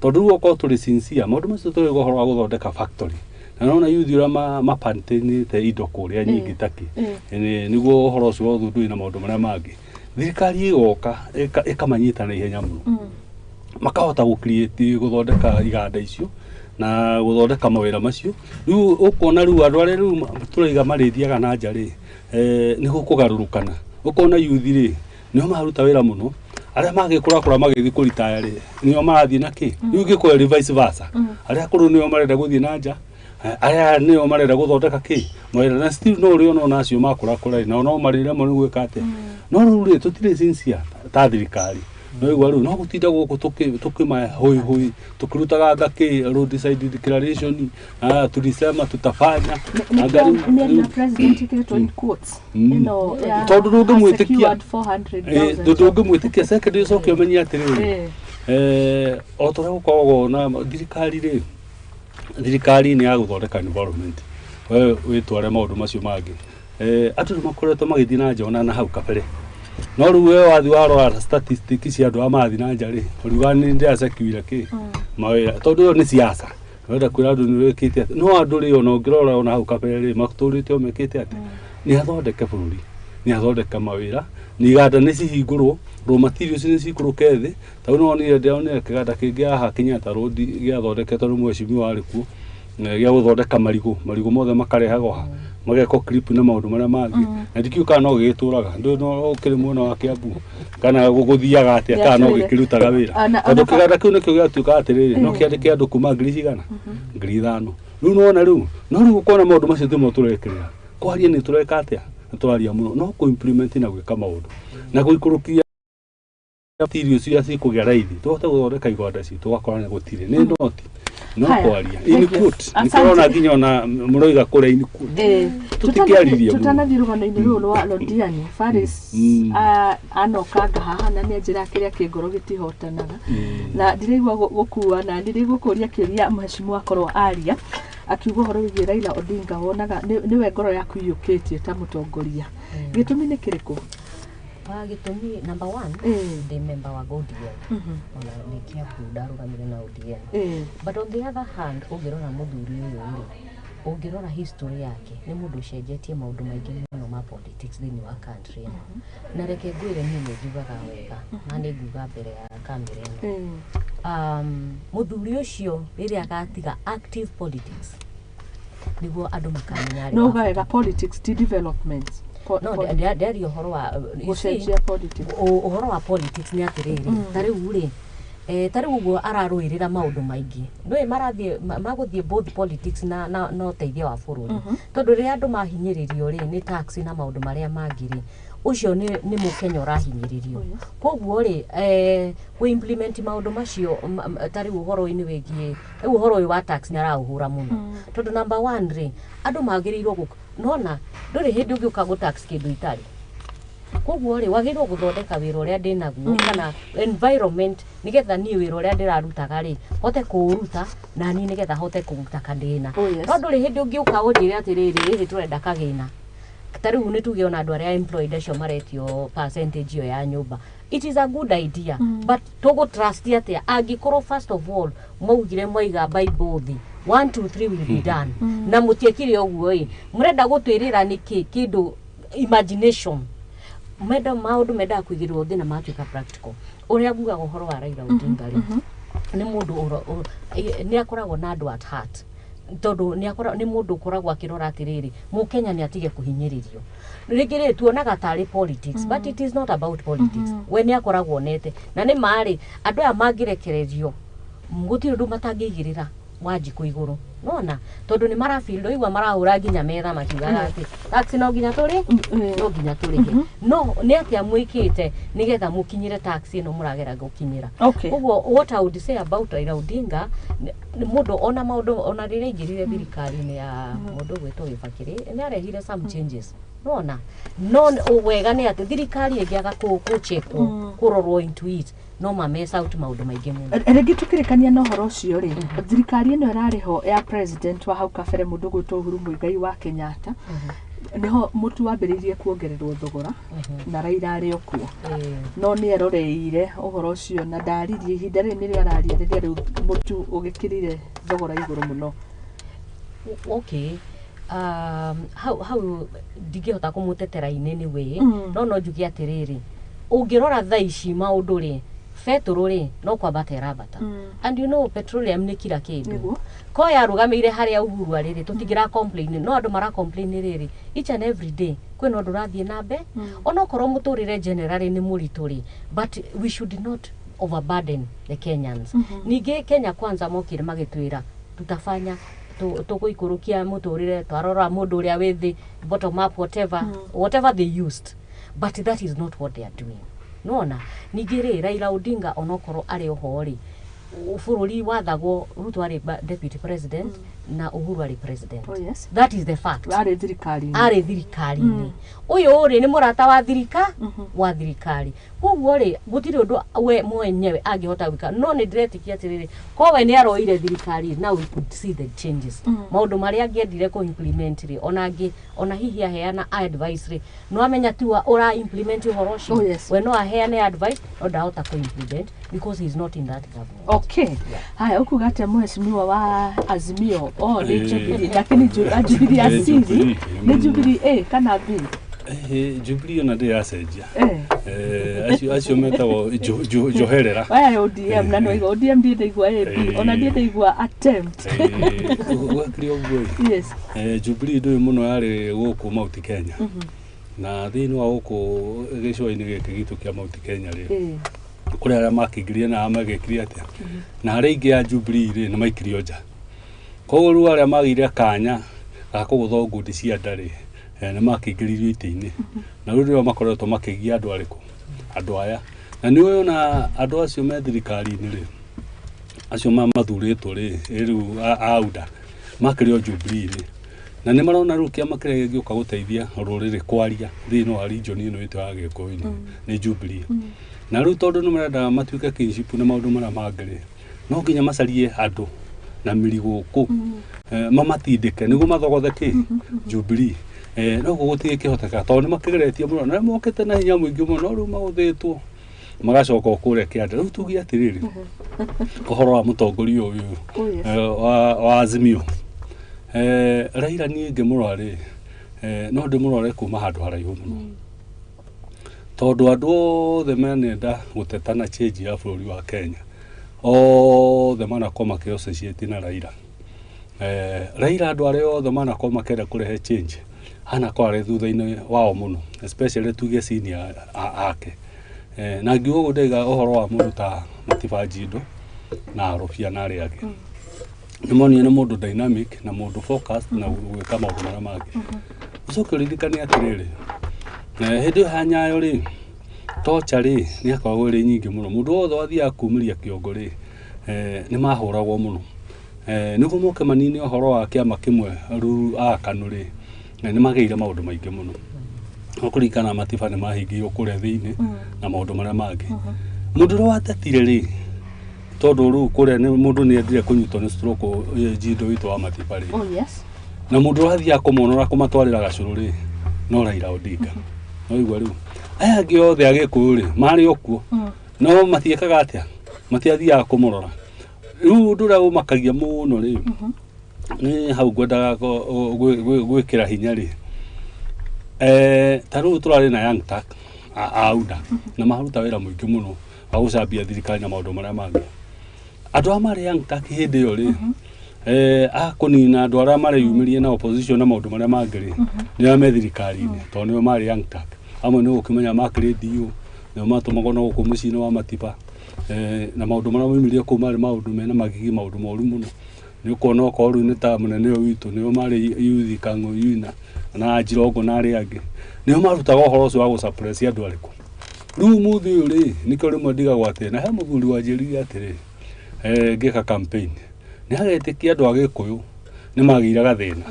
tondũ rĩu okorwo tũrĩ sincere maũndũ macio tũrĩ ũhoro wa gũthondeka factory na nona youth ũrĩa mapantinĩte indo kũrĩa nyingĩ takĩ nĩguo ũhoro ũcio wa ũthundũri na maũndũ marĩa mangĩ, thirikari ĩgoka ĩkamanyita na ihenya mũno, makahota gũ-create gũthondeka iganda icio na gũthondeka mawĩra macio. Rĩu ũkona rĩu andũ arĩa rĩu tũraiga marĩthiaga na nja rĩ, nĩ gũkũgarũrũkana. Ũkona youth rĩ nĩo maruta wĩra mũno, arĩa magĩkũrakũra magĩthiĩ kũritaya rĩ nĩo marathiĩ na kĩ rĩu ingĩkorwo ĩrĩ vice versa, arĩa akũrũ nĩo marenda gũthiĩ na nja, arĩa nĩo marenda gũthondeka kĩ mawĩra, na still no ũrĩ ona acio makũrakũra rĩ nao no marĩremwo nĩ gwĩka atĩa. No rĩu rĩ tũtirĩ sincere ta thirikari, no igua rĩu no gũtinda gũkũ tũkĩmahũihũi tũkĩrutaga ngakĩ roadside declaration, tulisema tutafanya. Mĩario president ĩkĩrĩtwo in quotes ĩno ya Tondũ ndũngĩmwĩtĩkia. secured 400,000. Ndũngĩmwĩtĩkia. Second ũcoke ũmenye atĩrĩrĩ, o ta ũrĩa gũkoragwo na thirikari rĩ, thirikari nĩ ya gũthondeka environment, we wĩtware maũndũ macio mangĩ. Andũ nĩ makoretwo magĩthiĩ na nja ona na hau kabere, no rĩu we wathiĩ warora statistics cia andũ arĩa marathiĩ na nja rĩ, ũriuga nĩ ndĩracekiwire kĩ mawĩra, tondũ ĩyo nĩ siasa wenda kwĩra andũ nĩ wĩkĩte atĩ. No andũ rĩ ona ũngĩrora ona hau kabere rĩ matũrĩte o mekĩte atĩ nĩ athondeke bũrũri, nĩ athondeke mawĩra, nĩ iganda nĩ cihingũrwo, raw materials nĩ cikũrũke thĩ. Ta rĩu nĩwonire ndĩronire kĩganda kĩngĩ haha Kenyatta Road gĩathondeketwo nĩ mheshimiwa warĩ kuo, gĩa gũthondeka marigũ, marigũ mothe makarehagwo haha magekwo clip na maũndũ marĩa mangĩ, na ndikĩũĩ kana no gĩgĩtũraga ndũĩ no ũkĩrĩ mwena wa Kiambu kana gũthiaga atĩa kana no gĩkĩrutaga wĩra, tondũ kĩganda kĩu nĩkĩo gĩatuĩka atĩrĩrĩ no kĩandĩke andũ kuma ngiri cigana, 5,000. Rĩu nĩwona rĩu no rĩu ũkona maũndũ macio timo tũrekĩrĩra kwaria nĩ tũreka atĩa, nĩ tũraria mũno no kũ implement na gwĩka maũndũ na gũikũrũkia materials iria cikũgĩa raithi tũhote gũthondeka iganda citũ, ũgakora nĩ gũtirĩ nĩ noti no kwaria in quote nĩkĩrona nginya ona mũroiga kũrĩa in quote tũtikĩaririe mũno. Tutanathiĩ rũgano-inĩ rũrũ rwa Londiani Faris, anokanga haha na nĩ anjĩra kĩrĩa kĩ ngoro gĩtihotanaga na ndiraigua gũkua na ndirigũkũria kĩũria mheshimiwa akorwo aria akiuga ũhoro wĩgiĩ Raila Odinga, wonaga nĩwe ngoro yaku iyũkĩtie ta mũtongoria, gĩtũmi nĩ kĩrĩkũ? Gĩtũmi number one, ndĩ member wa ODM ona nĩ Kiambu ndarũgamire na ODM, but on the other hand ũngĩrora mũthuri ũyũ rĩ, ũngĩrora history yake nĩ mũndũ ũcenjetie maũndũ maingĩ mũno ma politics thĩinĩ wa country ĩno. Na reke ngwĩre niĩ nĩ njugaga wega na nĩ nguga mbere ya kamera ĩno, mũthuri ũcio rĩrĩa agatiga active politics nĩguo andũ makamenya arĩ No wa uga bata. Wega politics ti development. No ndiaria ũhoro wa you see, gũcenjia politics. Ũhoro wa politics nĩ atĩrĩrĩ, ta rĩu rĩ, ta rĩu ũguo ararũĩrĩra maũndũ maingĩ nĩũĩ marathiĩ magũthiĩ both politics na ũteithio wa bũrũri, tondũ rĩrĩa andũ mahinyĩrĩrio rĩ nĩ tax na maũndũ marĩa mangĩ rĩ, ũcio nĩ mũkenya ũrahinyĩrĩrio. Koguo rĩ kũ implement maũndũ macio ta rĩu ũhoro-inĩ wĩgiĩ rĩu ũhoro ũyũ wa tax nĩ araũhũra mũno, tondũ number one rĩ andũ magĩrĩirwo nona ndũrĩ hĩndĩ ũngĩũka gũ tax kĩndũ itarĩ. Koguo rĩ wagĩrĩirwo gũthondeka wĩra ũrĩa ndĩnaguo kana environment nĩgetha niĩ wĩra ũrĩa ndĩrarutaga rĩ hote kũũruta na niĩ nĩgetha hote kũruta kandĩna. No ndũrĩ hĩndĩ ũngĩũka ũnjĩre atĩrĩrĩ rĩrĩ tũrenda kagĩna, ta rĩu nĩ tuge ona andũ arĩa employed acio maretio percentage ĩyo ya nyũmba, it is a good idea, but tũgũ trust atĩa angĩkorwo first of all maugire mwaiga Bible thĩ 1 2 3 will be done na mũtiekire ũguo ĩ mũrenda gũtwĩrĩra nĩkĩ kĩndũ imagination menda maũndũ mendaga kũigĩrĩrwo thĩ na matuĩka practical. Ũrĩa ngugaga ũhoro wa Raila Odinga rĩ nĩ mũndũ nĩ akoragwo na andũ at heart, tondũ nĩ mũndũ ũkoragwo akĩrora atĩrĩrĩ mũkenya nĩ atige kũhinyĩrĩrio. Rĩngĩ rĩ tuonaga tarĩ politics, but it is not about politics. We nĩ akoragwo onete na nĩ marĩ andũ aya mangĩrekererio gũtirĩ ũndũ matangĩigĩrĩra Wanjikũ igũrũ. Nona tondu ni marafeel ndoigua marahura nginya metha makiugaga ati tax no nginya turi no nginya turihe no ni atia mwikite nigetha mukinyire tax ino muragera gukinyira. Uguo what I would say about Raila Odinga mundu ona maundu ona riria aingirire thirikari-ini ya mundu gwitwo Kibaki ni arehire some changes. Nona no wega ni ati thirikari ingiaga kuchekwo kurorwo into it no ma mess out maundu maingi muno. Rĩngĩ tũkĩrĩkania na ũhoro ũcio rĩ, thirikari ĩno ĩrarĩ ho ya president wa hau kabere mũndũ gwĩtwo Uhuru Muigai wa Kenyatta, nĩho mũtu wambĩrĩirie kuongererwo thogora na Raila arĩ o kuo, no nĩ eroreire ũhoro ũcio na ndaririe ihinda rĩrĩ nĩrĩo araria rĩrĩa rĩu mũtu ũgĩkĩrire thogora igũrũ mũno. Okay. Hau ndingĩhota kũmũtetera in any way, no njuge atĩrĩrĩ, ũngĩrora thaa ici maũndũ rĩ, betũrũ rĩ no kwambata ĩrambata, and you know petroleum nĩ kira kĩndũ. Ko yarũgamĩire harĩa Uhuru arĩ rĩ, tũtingĩra complain, no andũ mara complain rĩrĩ each and every day kwĩna ũndũ ũrathiĩ na mbere, onokorwo mũtũrĩre generally nĩ mũritũ rĩ, but we should not overburden the Kenyans. Ningĩ Kenya Kwanza mokire magĩtwĩra tutafanya tũgũikũrũkia mũtũrĩre, twarora mũndũ ũrĩa wĩ thĩ, bottom up, whatever, whatever they used, but that is not what they are doing. Nona ningĩ rĩ, Raila Odinga onokorwo arĩ oho rĩ, bũrũri wathagwo Ruto arĩ deputy president na Uhuru arĩ president. Oh, yes. That is the fact. Arĩ thirikari-inĩ. Arĩ thirikari-inĩ. Ũyũ rĩ nĩ mũrata wa wa thirikari. Koguo rĩ gũtirĩ ũndũ we mwenyewe angĩhota gwĩka, no nĩ ndĩretĩkia atĩrĩrĩ, ko we nĩ aroire thirikari, now we could see the changes. Maũndũ marĩa angĩendire kũ implement rĩ, ona angĩ ona hihi aheana advice rĩ, no amenya tu ũra implement ũhoro ũcio. Oh, yes. We no aheane advice no ndahota kũ implement because he is not in that government. Okay. Haya, ukuga atĩa mheshimiwa wa Azimio? Oh, nĩ Jubilee, lakini Jubilee asili nĩ Jubilee A kana B? Jubilee ona ndĩ yacenjia. Acio metagwo Joherera. Aya ODM na no ODM ndiĩ ndaigua A B, ona ndiĩ ndaigua attempt. Gwakĩrĩ ũguo. Yes. Jubilee ndũĩ mũno yarĩ gũkũ Mount Kenya. Na thĩinĩ wa gũkũ gĩcũa-inĩ gĩkĩ gitũ kĩa Mount Kenya rĩ, kũrĩ arĩa makĩingĩrire na magĩkire atĩa, na arĩa aingĩ a Jubilee rĩ nĩ maikirio nja. Koguo rĩu arĩa magĩire kanya ga kũgũthwo ngundi cia nda rĩ, nĩ makĩingĩririo itĩ-inĩ, na rĩu nĩo makoretwo makĩgia andũ arĩkũ, andũ aya. Na nĩ ũĩ ona andũ acio me thirikari-inĩ rĩ, acio mathurĩtwo rĩ, rĩu a UDA makĩrĩ o Jubilee rĩ, na nĩ marona rĩu kĩama kĩrĩa gĩũka gũteithia rũrĩrĩ kwaria thĩinĩ wa region ĩno ĩtũ ya Gĩkũyũ-inĩ nĩ Jubilee. Na rĩu tondũ nĩ marenda matuĩke kinship na maũndũ marĩa mangĩ rĩ, no nginya macarie andũ na mĩri gũkũ mamatindĩke nĩguo mathogothe kĩ Jubilee. No gũgũtirĩ kĩhoteka tondũ nĩ makĩgeretie mũno na mokĩte na hinya mũingĩ mũno, no rĩu magũthĩtwo magacoka o kũrĩa kĩanda. Rĩu tuge atĩrĩrĩ, ũhoro wa mũtongoria ũyũ wa Azimio, Raila niĩ ngĩmũrora rĩ, no ndĩmũrore kuma handũ haraihu mũno, tondũ andũ othe manenda gũteta na change ya bũrũri wa Kenya othe manakorwo makĩ associate na Raila. Raila andũ arĩa othe manakorwo makĩenda kũrehe change anakorwo arĩ thutha-inĩ wao mũno, especially tuge senior ake. Na ngiuga ũguo ndaiga ũhoro wa mũndũ ta Matiba Njindo na Rũbia na arĩa angĩ. Nĩ monire nĩ mũndũ dynamic na mũndũ focused na gwĩka maũndũ marĩa mangĩ. Ũcoke ũririkane atĩrĩrĩ, hĩndĩ ĩyo ya Nyayo rĩ, torture rĩ nĩ yakoragwo ĩrĩ nyingĩ mũno. Mũndũ wothe wathiaga kumĩria kĩongo rĩ, nĩ mahũragwo mũno. Nĩguo moke manine ũhoro wa kĩama kĩmwe ruru a KANU rĩ, nĩ magĩire maũndũ maingĩ mũno. No kũringana na Matiba nĩ mahingĩirwo kũrĩa thĩinĩ na maũndũ marĩa mangĩ. Mũndũ ũrĩa watetire rĩ, tondũ rĩu kũrĩa mũndũ nĩ endire kũnyitwo nĩ stroke Njindo witũ wa Matiba rĩ. Oh, yes. Na mũndũ ũrĩa athiaga kũmonora kũmatwarĩra gacũrũ rĩ, no Raila Odinga. No igua rĩu aya angĩ othe a Gĩkũyũ rĩ marĩ o kuo, no matiĩkaga atĩa, matiathiaga kũmũrora. Rĩu ũndũ ũrĩa ũmakagia mũno rĩ, nĩ hau ngwendaga gwĩkĩra hinya rĩ, ta rĩu tũrarĩ na Young Turk a UDA na maruta wĩra mũingĩ mũno wa gũcambia thirikari na maũndũ marĩa mangĩ. Andũ arĩa marĩ Young Turk hĩndĩ ĩyo rĩ, a kũnina andũ arĩa mareyumĩria na opposition na maũndũ marĩa mangĩ rĩ, nĩo me thirikari-inĩ tondũ nĩo marĩ Young Turk. Amwe nĩ ũkĩmenya makĩrĩ DU, nĩo matũmagwo na gũkũ mũciĩ-inĩ wa Matiba, na maũndũ marĩa maumĩrire kũu marĩ maũndũ mena magigi, maũndũ moru mũno. Nĩ ũkuona okorwo rĩu nĩ ta mũnene ũyũ witũ nĩo marĩ yuthi Kang'ũyuina na Njirongo na arĩa angĩ nĩo marutaga ũhoro ũcio wa gũsuppress andũ arĩkũ. Rĩu ũmũthĩ ũyũ rĩ, nĩkĩo rĩmwe ndigagwo atĩ na he mũthuri wanjĩrire atĩrĩ, ngĩka campaign nĩ agetĩkia andũ a Gĩkũyũ nĩ magĩire gathĩna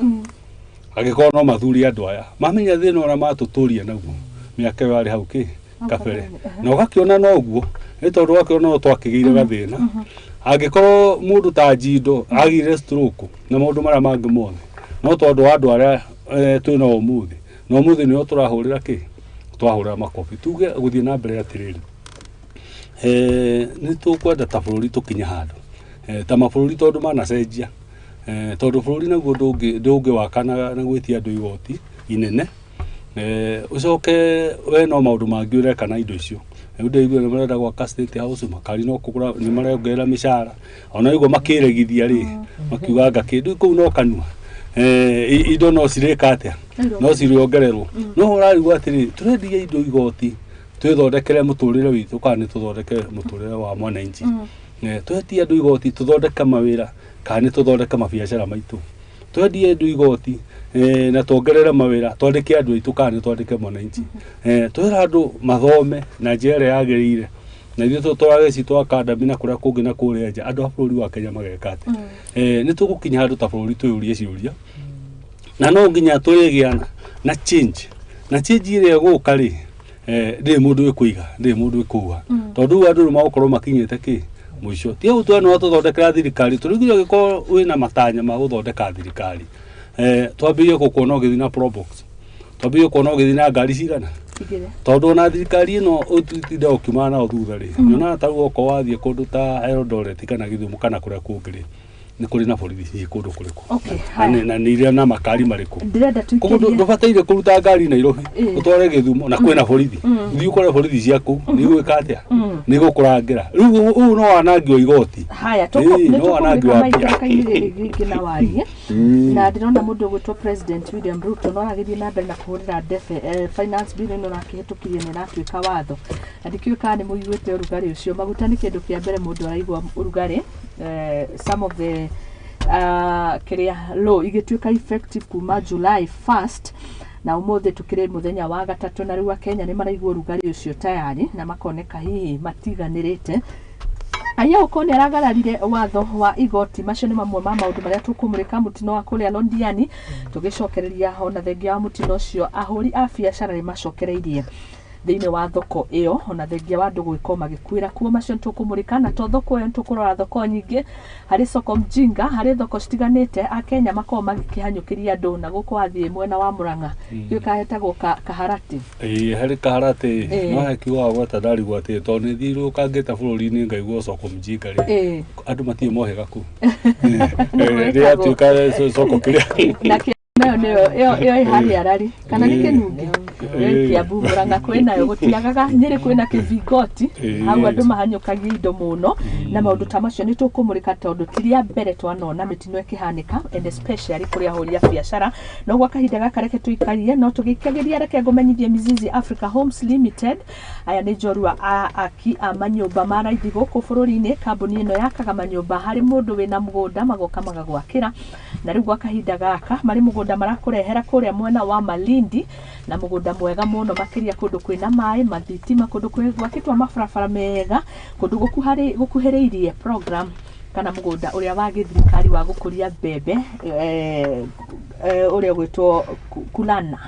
angĩkorwo no mathuri andũ aya mamenya thĩna ũrĩa matũtũria naguo mĩaka ĩyo yarĩ hau kĩ kabere, na ũgakĩona noguo nĩ tondũ ũgakĩona no twakĩgĩire gathĩna. Angĩkorwo mũndũ ta Njindo agĩire stroke na maũndũ marĩa mangĩ mothe, no tondũ wa andũ arĩa twĩnao ũmũthĩ, na ũmũthĩ nĩo tũrahũrĩra kĩ, twahũrĩra makobi. Tuge gũthiĩ na mbere atĩrĩrĩ, nĩ tũkwenda ta bũrũri tũkinye handũ ta mabũrũri tondũ manacenjia, tondũ bũrũri naguo ndũngĩwaka na gwĩtia andũ igoti inene, ũcoke we no maũndũ mangĩ ũreka na indo icio. Rĩu ndĩraigua nĩ marenda gwaka State House, makari no kũgũra, nĩ marongerera mĩcara, ona ũguo makĩregithia rĩ, makiuga anga kĩndũ kũu no kanua, indo no cirĩka atĩa, no cirĩongererwo. No ũrarigwo atĩrĩ, tũrendia indo igoti twĩthondekere mũtũrĩre witũ kana nĩ tũthondeke mũtũrĩre wa mwananchi? Twetie andũ igoti tũthondeke mawĩra kana nĩ tũthondeke mabiacara maitũ? Twendie andũ igoti na tuongerere mawĩra, twandĩke andũ aitũ kana nĩ twandĩke mwananchi? Twĩra andũ mathome na njĩra ĩrĩa yagĩrĩire, na ithuĩ tũtwarage citũ academy na kũrĩa kũngĩ na kũrĩa nja, andũ a bũrũri wa Kenya mageka atĩa? Nĩ tũgũkinya handũ ta bũrũri twĩyũrie ciũria, na no nginya tũrĩgĩa na change, na change ĩrĩa ĩgũka rĩ, ndĩrĩ mũndũ ĩkũiga, ndĩrĩ mũndũ ĩkũua, tondũ rĩu andũ nĩ magũkorwo makinyĩte kĩ mũico. Ti hau twena tũthondekera thirikari, tũrĩgire ũngĩkorwo wĩna matanya ma gũthondeka thirikari, twambĩrĩrie gũkuona ũgĩthiĩ na Probox, twambĩrĩrie kuona ũgĩthiĩ na ngari cigana, tondũ ona thirikari ĩno ũtinda ũkiumana nao thutha rĩ, nyonaga ta rĩu okorwo wathiĩ kũndũ ta Eldoret kana Gĩthumo kana kũrĩa kũngĩ rĩ, nĩ kũrĩ na borithi hihi kũndũ kũrĩkũ, na nĩ irĩa na makari marĩkũ. Ndĩrenda Koguo tũikĩrie ndũbataire kũruta ngari Nairobi ũtware Gĩthumo na kwĩna borithi, ũthiĩ ũkore borithi ciaku nĩ igwĩka atĩa, nĩ igũkũrangĩra. Rĩu ũyũ no wanangi wa igoti. Haya, Ĩĩ, no wanangi wa mbia. nĩtũkũmũrĩka rĩrĩ rĩngĩ na warie, na ndĩrona mũndũ ũgwĩtwo President William Ruto no aragĩthiĩ na mbere na kũhũrĩra ndebe finance bill ĩno arakĩhĩtũkirie na ĩratuĩka watho, na ndikĩũĩ kana nĩ mũiguĩte ũrugarĩ ũcio. Maguta nĩ kĩndũ kĩa mbere mũndũ araigua ũrugarĩ. Some of the kĩrĩa law igĩtuĩka effective kuma July 1st, na ũmũthĩ tũkĩrĩ mũthenya wa gatatũ, na rĩu Akenya nĩ maraigua ũrugarĩ ũcio tayari na makoneka hihi matiganĩrĩte. Aya ũkorwo nĩ aragararire watho wa igoti. Macio nĩ mamwe ma maũndũ marĩa tũkũmũrĩka. Mũtino wa kũrĩa Londiani tũgĩcokereria, ona thengia wa mũtino ũcio ahũri a biacara nĩ macokereirie thĩinĩ wa thoko ĩyo, ona thengia wa andũ gwĩkorwo magĩkuĩra kuo. Macio nĩtũkũmũrĩka, na to thoko ĩyo, nĩtũkũrora thoko nyingĩ, harĩ soko mjinga, harĩ thoko citiganĩte Akenya makorwo magĩkĩhanyũkĩria andũ na gũkũ wathiĩ mwena wa Murang'a kĩu kahetagwo Kaharati. Ĩĩ, harĩ Kaharati. Ĩĩ. No he kiugo gweta ndarigwo atĩ tondũ nĩ thiũrũrũkangĩte bũrũri-inĩ ngaigua soko mjinga rĩ, andũ matirĩ mohĩga kũu. Nĩguo. Rĩratuĩka soko kĩrĩa Na nayo nĩyo ĩyo ĩyo ĩ harĩa Arari kana nĩ Kĩnungi ĩyo ĩ Kiambu, Murang'a kwĩnayo, gũtiagaga Nyĩrĩ kwĩna Kĩvingoti, hau andũ mahanyũkagia indo mũno na maũndũ ta macio nĩ tũkũmũrĩka, tondũ ti rĩa mbere twanona mĩtino ĩkĩhanĩka, and especially kũrĩ ahũri a biacara. No gwa kahinda gaka reke tũikarie no tũgĩikagĩria, reke ngũmenyithie Mizizi Africa Homes Limited. Aya nĩ njorua a aki a manyũmba ma raithi gũkũ bũrũri-inĩ. Kambuni ĩno yakaga manyũmba harĩ mũndũ wĩna mũgũnda, magoka magagwakĩra, na rĩu gwa kahinda gaka marĩ mũgũnda marakũrehera kũrĩa mwena wa Malindi, na mũgũnda mwega mũno makĩria, kũndũ kwĩna maĩ mathitima, kũndũ kwĩ gwakĩtwo mabarabara mega, kũndũ gũkuhĩrĩirie program kana mũgũnda ũrĩa wa gĩthirikari wa gũkũria mbembe, ũrĩa ũgwĩtwo Kulana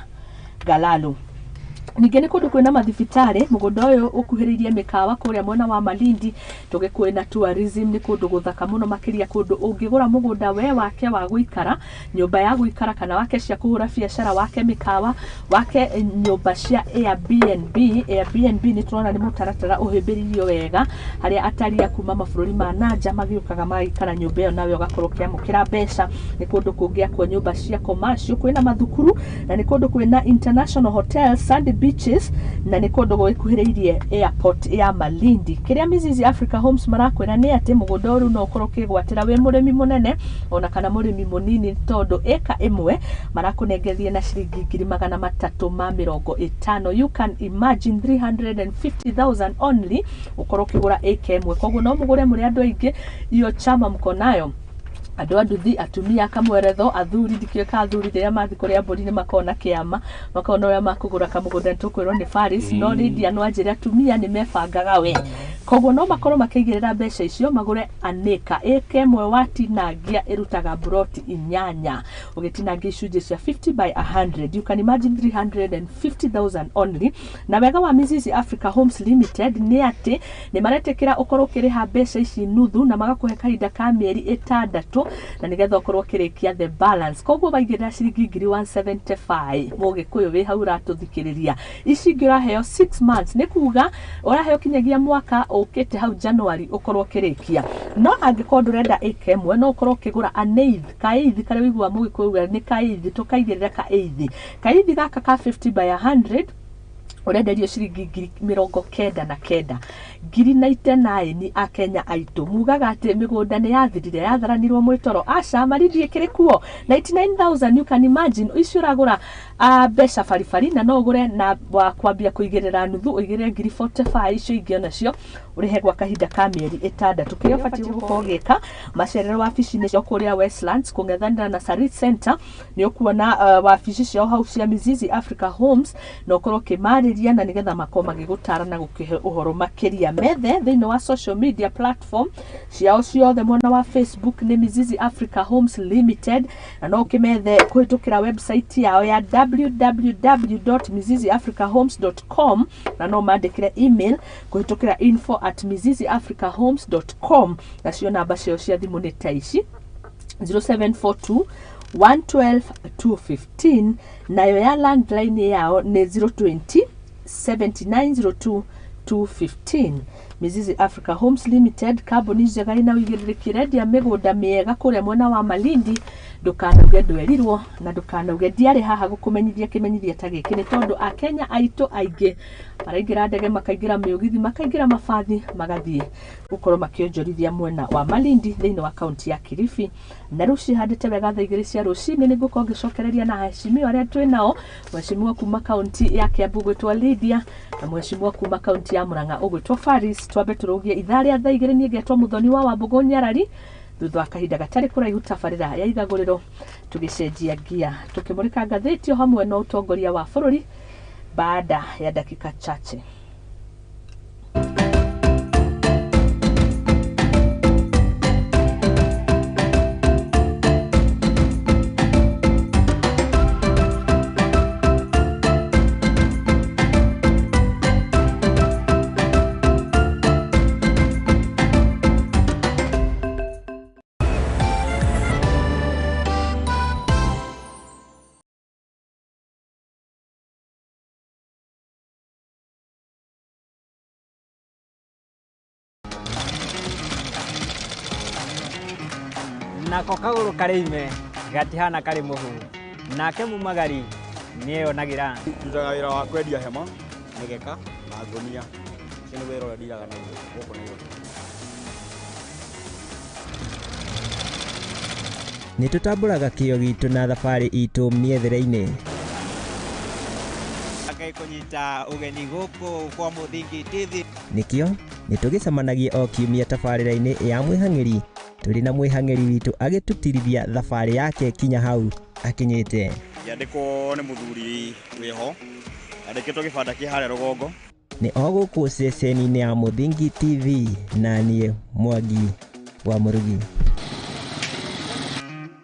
Galalu. Ningĩ nĩ kũndũ kwĩna mathibitarĩ. Mũgũnda ũyũ ũkuhĩrĩirie mĩkawa kũrĩa mwena wa Malindi, tũgĩkwĩ na tourism, nĩ kũndũ gũthaka mũno makĩria, kũndũ ũngĩgũra mũgũnda we wake wa gũikara, nyũmba ya gũikara, kana wake cia kũhũra biacara, wake mĩkawa, wake nyũmba cia Airbnb. Airbnb nĩ tũrona nĩ mũtaratara ũhĩmbĩririo wega, harĩa atarii a kuma mabũrũri ma nanja magĩũkaga magaikara nyũmba ĩyo, nawe ũgakorwo ũkĩamũkĩra mbeca. Nĩ kũndũ kũngĩakwo nyũmba cia commercial, kwĩna mathukuru, na nĩ kũndũ kwĩna international hotels, sandy beaches, na nĩ kũndũ gũgĩkuhĩrĩirie airport ya Malindi. Kĩrĩa Mizizi Africa Homes marakwĩra nĩ atĩ mũgũnda ũyũ no ũkorwo ũkĩgwatĩra wĩ mũrĩmi mũnene ona kana mũrĩmi mũnini, tondũ ĩka ĩmwe marakũnengeria na ciringi 350,000. You can imagine, 350,000 only ũkorwo ũkĩgũra ĩka ĩmwe. Koguo no mũgũre mũrĩ andũ aingĩ, iyo chama mko nayo. Andũ a nduthi, atumia akamweretho, athuri ndikĩũĩ ka athuri rĩrĩa mathiĩ kũrĩa mbũri nĩ makona kĩama, makona ũrĩa makũgũra kamũgũnda, nĩ tũkwĩrwo nĩ Faris. No Lydia no anjĩre atumia nĩ mebangaga we, koguo no makorwo makĩigĩrĩra mbeca icio magũre anĩka ĩka ĩmwe watinangia ĩrutaga mburoti 8, ũgĩtinangia icunjĩ cia 50 by 100, you can imagine 350,000 only. Na wega wa Mizizi Africa Homes Limited nĩ atĩ nĩ maretĩkĩra ũkorwo ũkĩrĩha mbeca ici nuthu na magakũhe kahinda ka mĩeri 6 na nĩgetha ũkorwo ũkĩrĩkia the balance. Koguo waigĩrĩra ciringi ngiri 175, mũgĩkũyũ wĩ hau ũratũthikĩrĩria, ici ingĩ ũraheo 6 months, nĩ kuga ũraheo kinyagia mwaka ũkĩte hau January ũkorwo ũkĩrĩkia. No angĩkorwo ndũrenda ĩka ĩmwe, no ũkorwo ũkĩgũra an eighth, kaeithi karĩa ũiguaga mũgĩkũyũ uga nĩ kaeithi, tũkaigĩrĩra kaeithi, kaeithi gaka ka 50 by 100 ũrenderio ciringi ngiri 99, ngiri 99. Akenya aitũ mugaga atĩ mĩgũnda nĩ yathirire, yatharanirwo mwĩtoro. Aca, Malindi ĩkĩrĩ kuo 99,000, you can imagine. Icio ũragũra mbeca baribari, na no ũgũre na wa kwambia kũigĩrĩra nuthu, ũigĩrĩre ngiri 45, icio ingĩ onacio ũrĩhe gwa kahinda ka mĩeri 6. Kĩrĩa ũbatiĩ gũkorwo ũgĩka, macerero wabici-inĩ ciao kũrĩa Westlands kũng'ethanĩra na Sarit Center, nĩ ũkuona wabici ciao hau cia Mizizi Africa Homes, na ũkorwo ũkĩmarĩria na nĩgetha makorwo magĩgũtara na gũkĩhe ũhoro makĩria. Methe thĩinĩ wa social media platform ciao ciothe, mwena wa Facebook nĩ Mizizi Africa Homes Limited, na no ũkĩmethe kũhĩtũkĩra website yao ya www.miziziafricahomes.com, na no mandĩkĩre email kũhĩtũkĩra info@miziziafricahomes.com. Nacio namba ciao cia thimũ nĩ ta ici: 0742 112 215, nayo ya landline yao nĩ 020 7902 215. Mizizi Africa Homes Limited, kambuni njega ĩna ũigĩrĩrĩki, ĩrendia mĩgũnda mĩega kũrĩa mwena wa Malindi. Ndũkanauge ndwerirwo na ndũkanauge ndiarĩ haha gũkũmenyithia kĩmenyithia ta gĩkĩ, nĩ tondũ akenya aitũ aingĩ maraingĩra ndege, makaingĩra mĩũgithi, makaingĩra mabathi, magathiĩ gũkorwo makĩonjorithia mwena wa Malindi thĩinĩ wa kaunti ya Kilifi. Na rĩu cihandĩte wega thaa 2 cia rũcinĩ, nĩ ngũkorwo ngĩcokereria na aheshimiwa arĩa twĩ nao, mheshimiwa kuma kaunti ya Kiambu gwĩtwo Lydia na mheshimiwa kuma kaunti ya Murang'a ũgwĩtwo Faris. Twambe tũrũgie ithaa rĩa thaa 2, niĩ ngetwo Mũthoni wa Wambũgũ Nyarari. Thutha wa kahinda gatarĩ kũraihu, tabarĩra ya ithagũrĩro tũgĩcenjia ngia tũkĩmũrĩka ngathĩti o hamwe na ũtongoria wa bũrũri baada ya dakika chache. Nako kagũrũ karĩ ime gatihana karĩ mũhu, nake mumagari nĩeyonagĩra. Ndutaga wĩra wa kwendia hema, mĩgeka na ngũnia. Ũcio nĩ wĩra ũrĩa ndiraga naguo gũkũ Nairobi. Nĩ tũtambũraga kĩo gitũ na thabarĩ itũ mĩethere-inĩ. Ngai kũnyita ũgeni gũkũ kwa Mũthingi TV. Nĩkĩo nĩ tũgĩcemanagia o kiumia tabarĩra-inĩ ya mwĩhang'ĩri, tũrĩ na mwĩhang'ĩri witũ agĩtũtirithia thabarĩ yake kinya hau akinyĩte. Ngĩandĩkwo nĩ mũthuri wĩho, andĩkĩtwo gĩbanda kĩ harĩa rũgongo. Nĩ o gũkũ ceceni-inĩ ya Mũthingi TV, na niĩ Mwangi wa Mũrugi.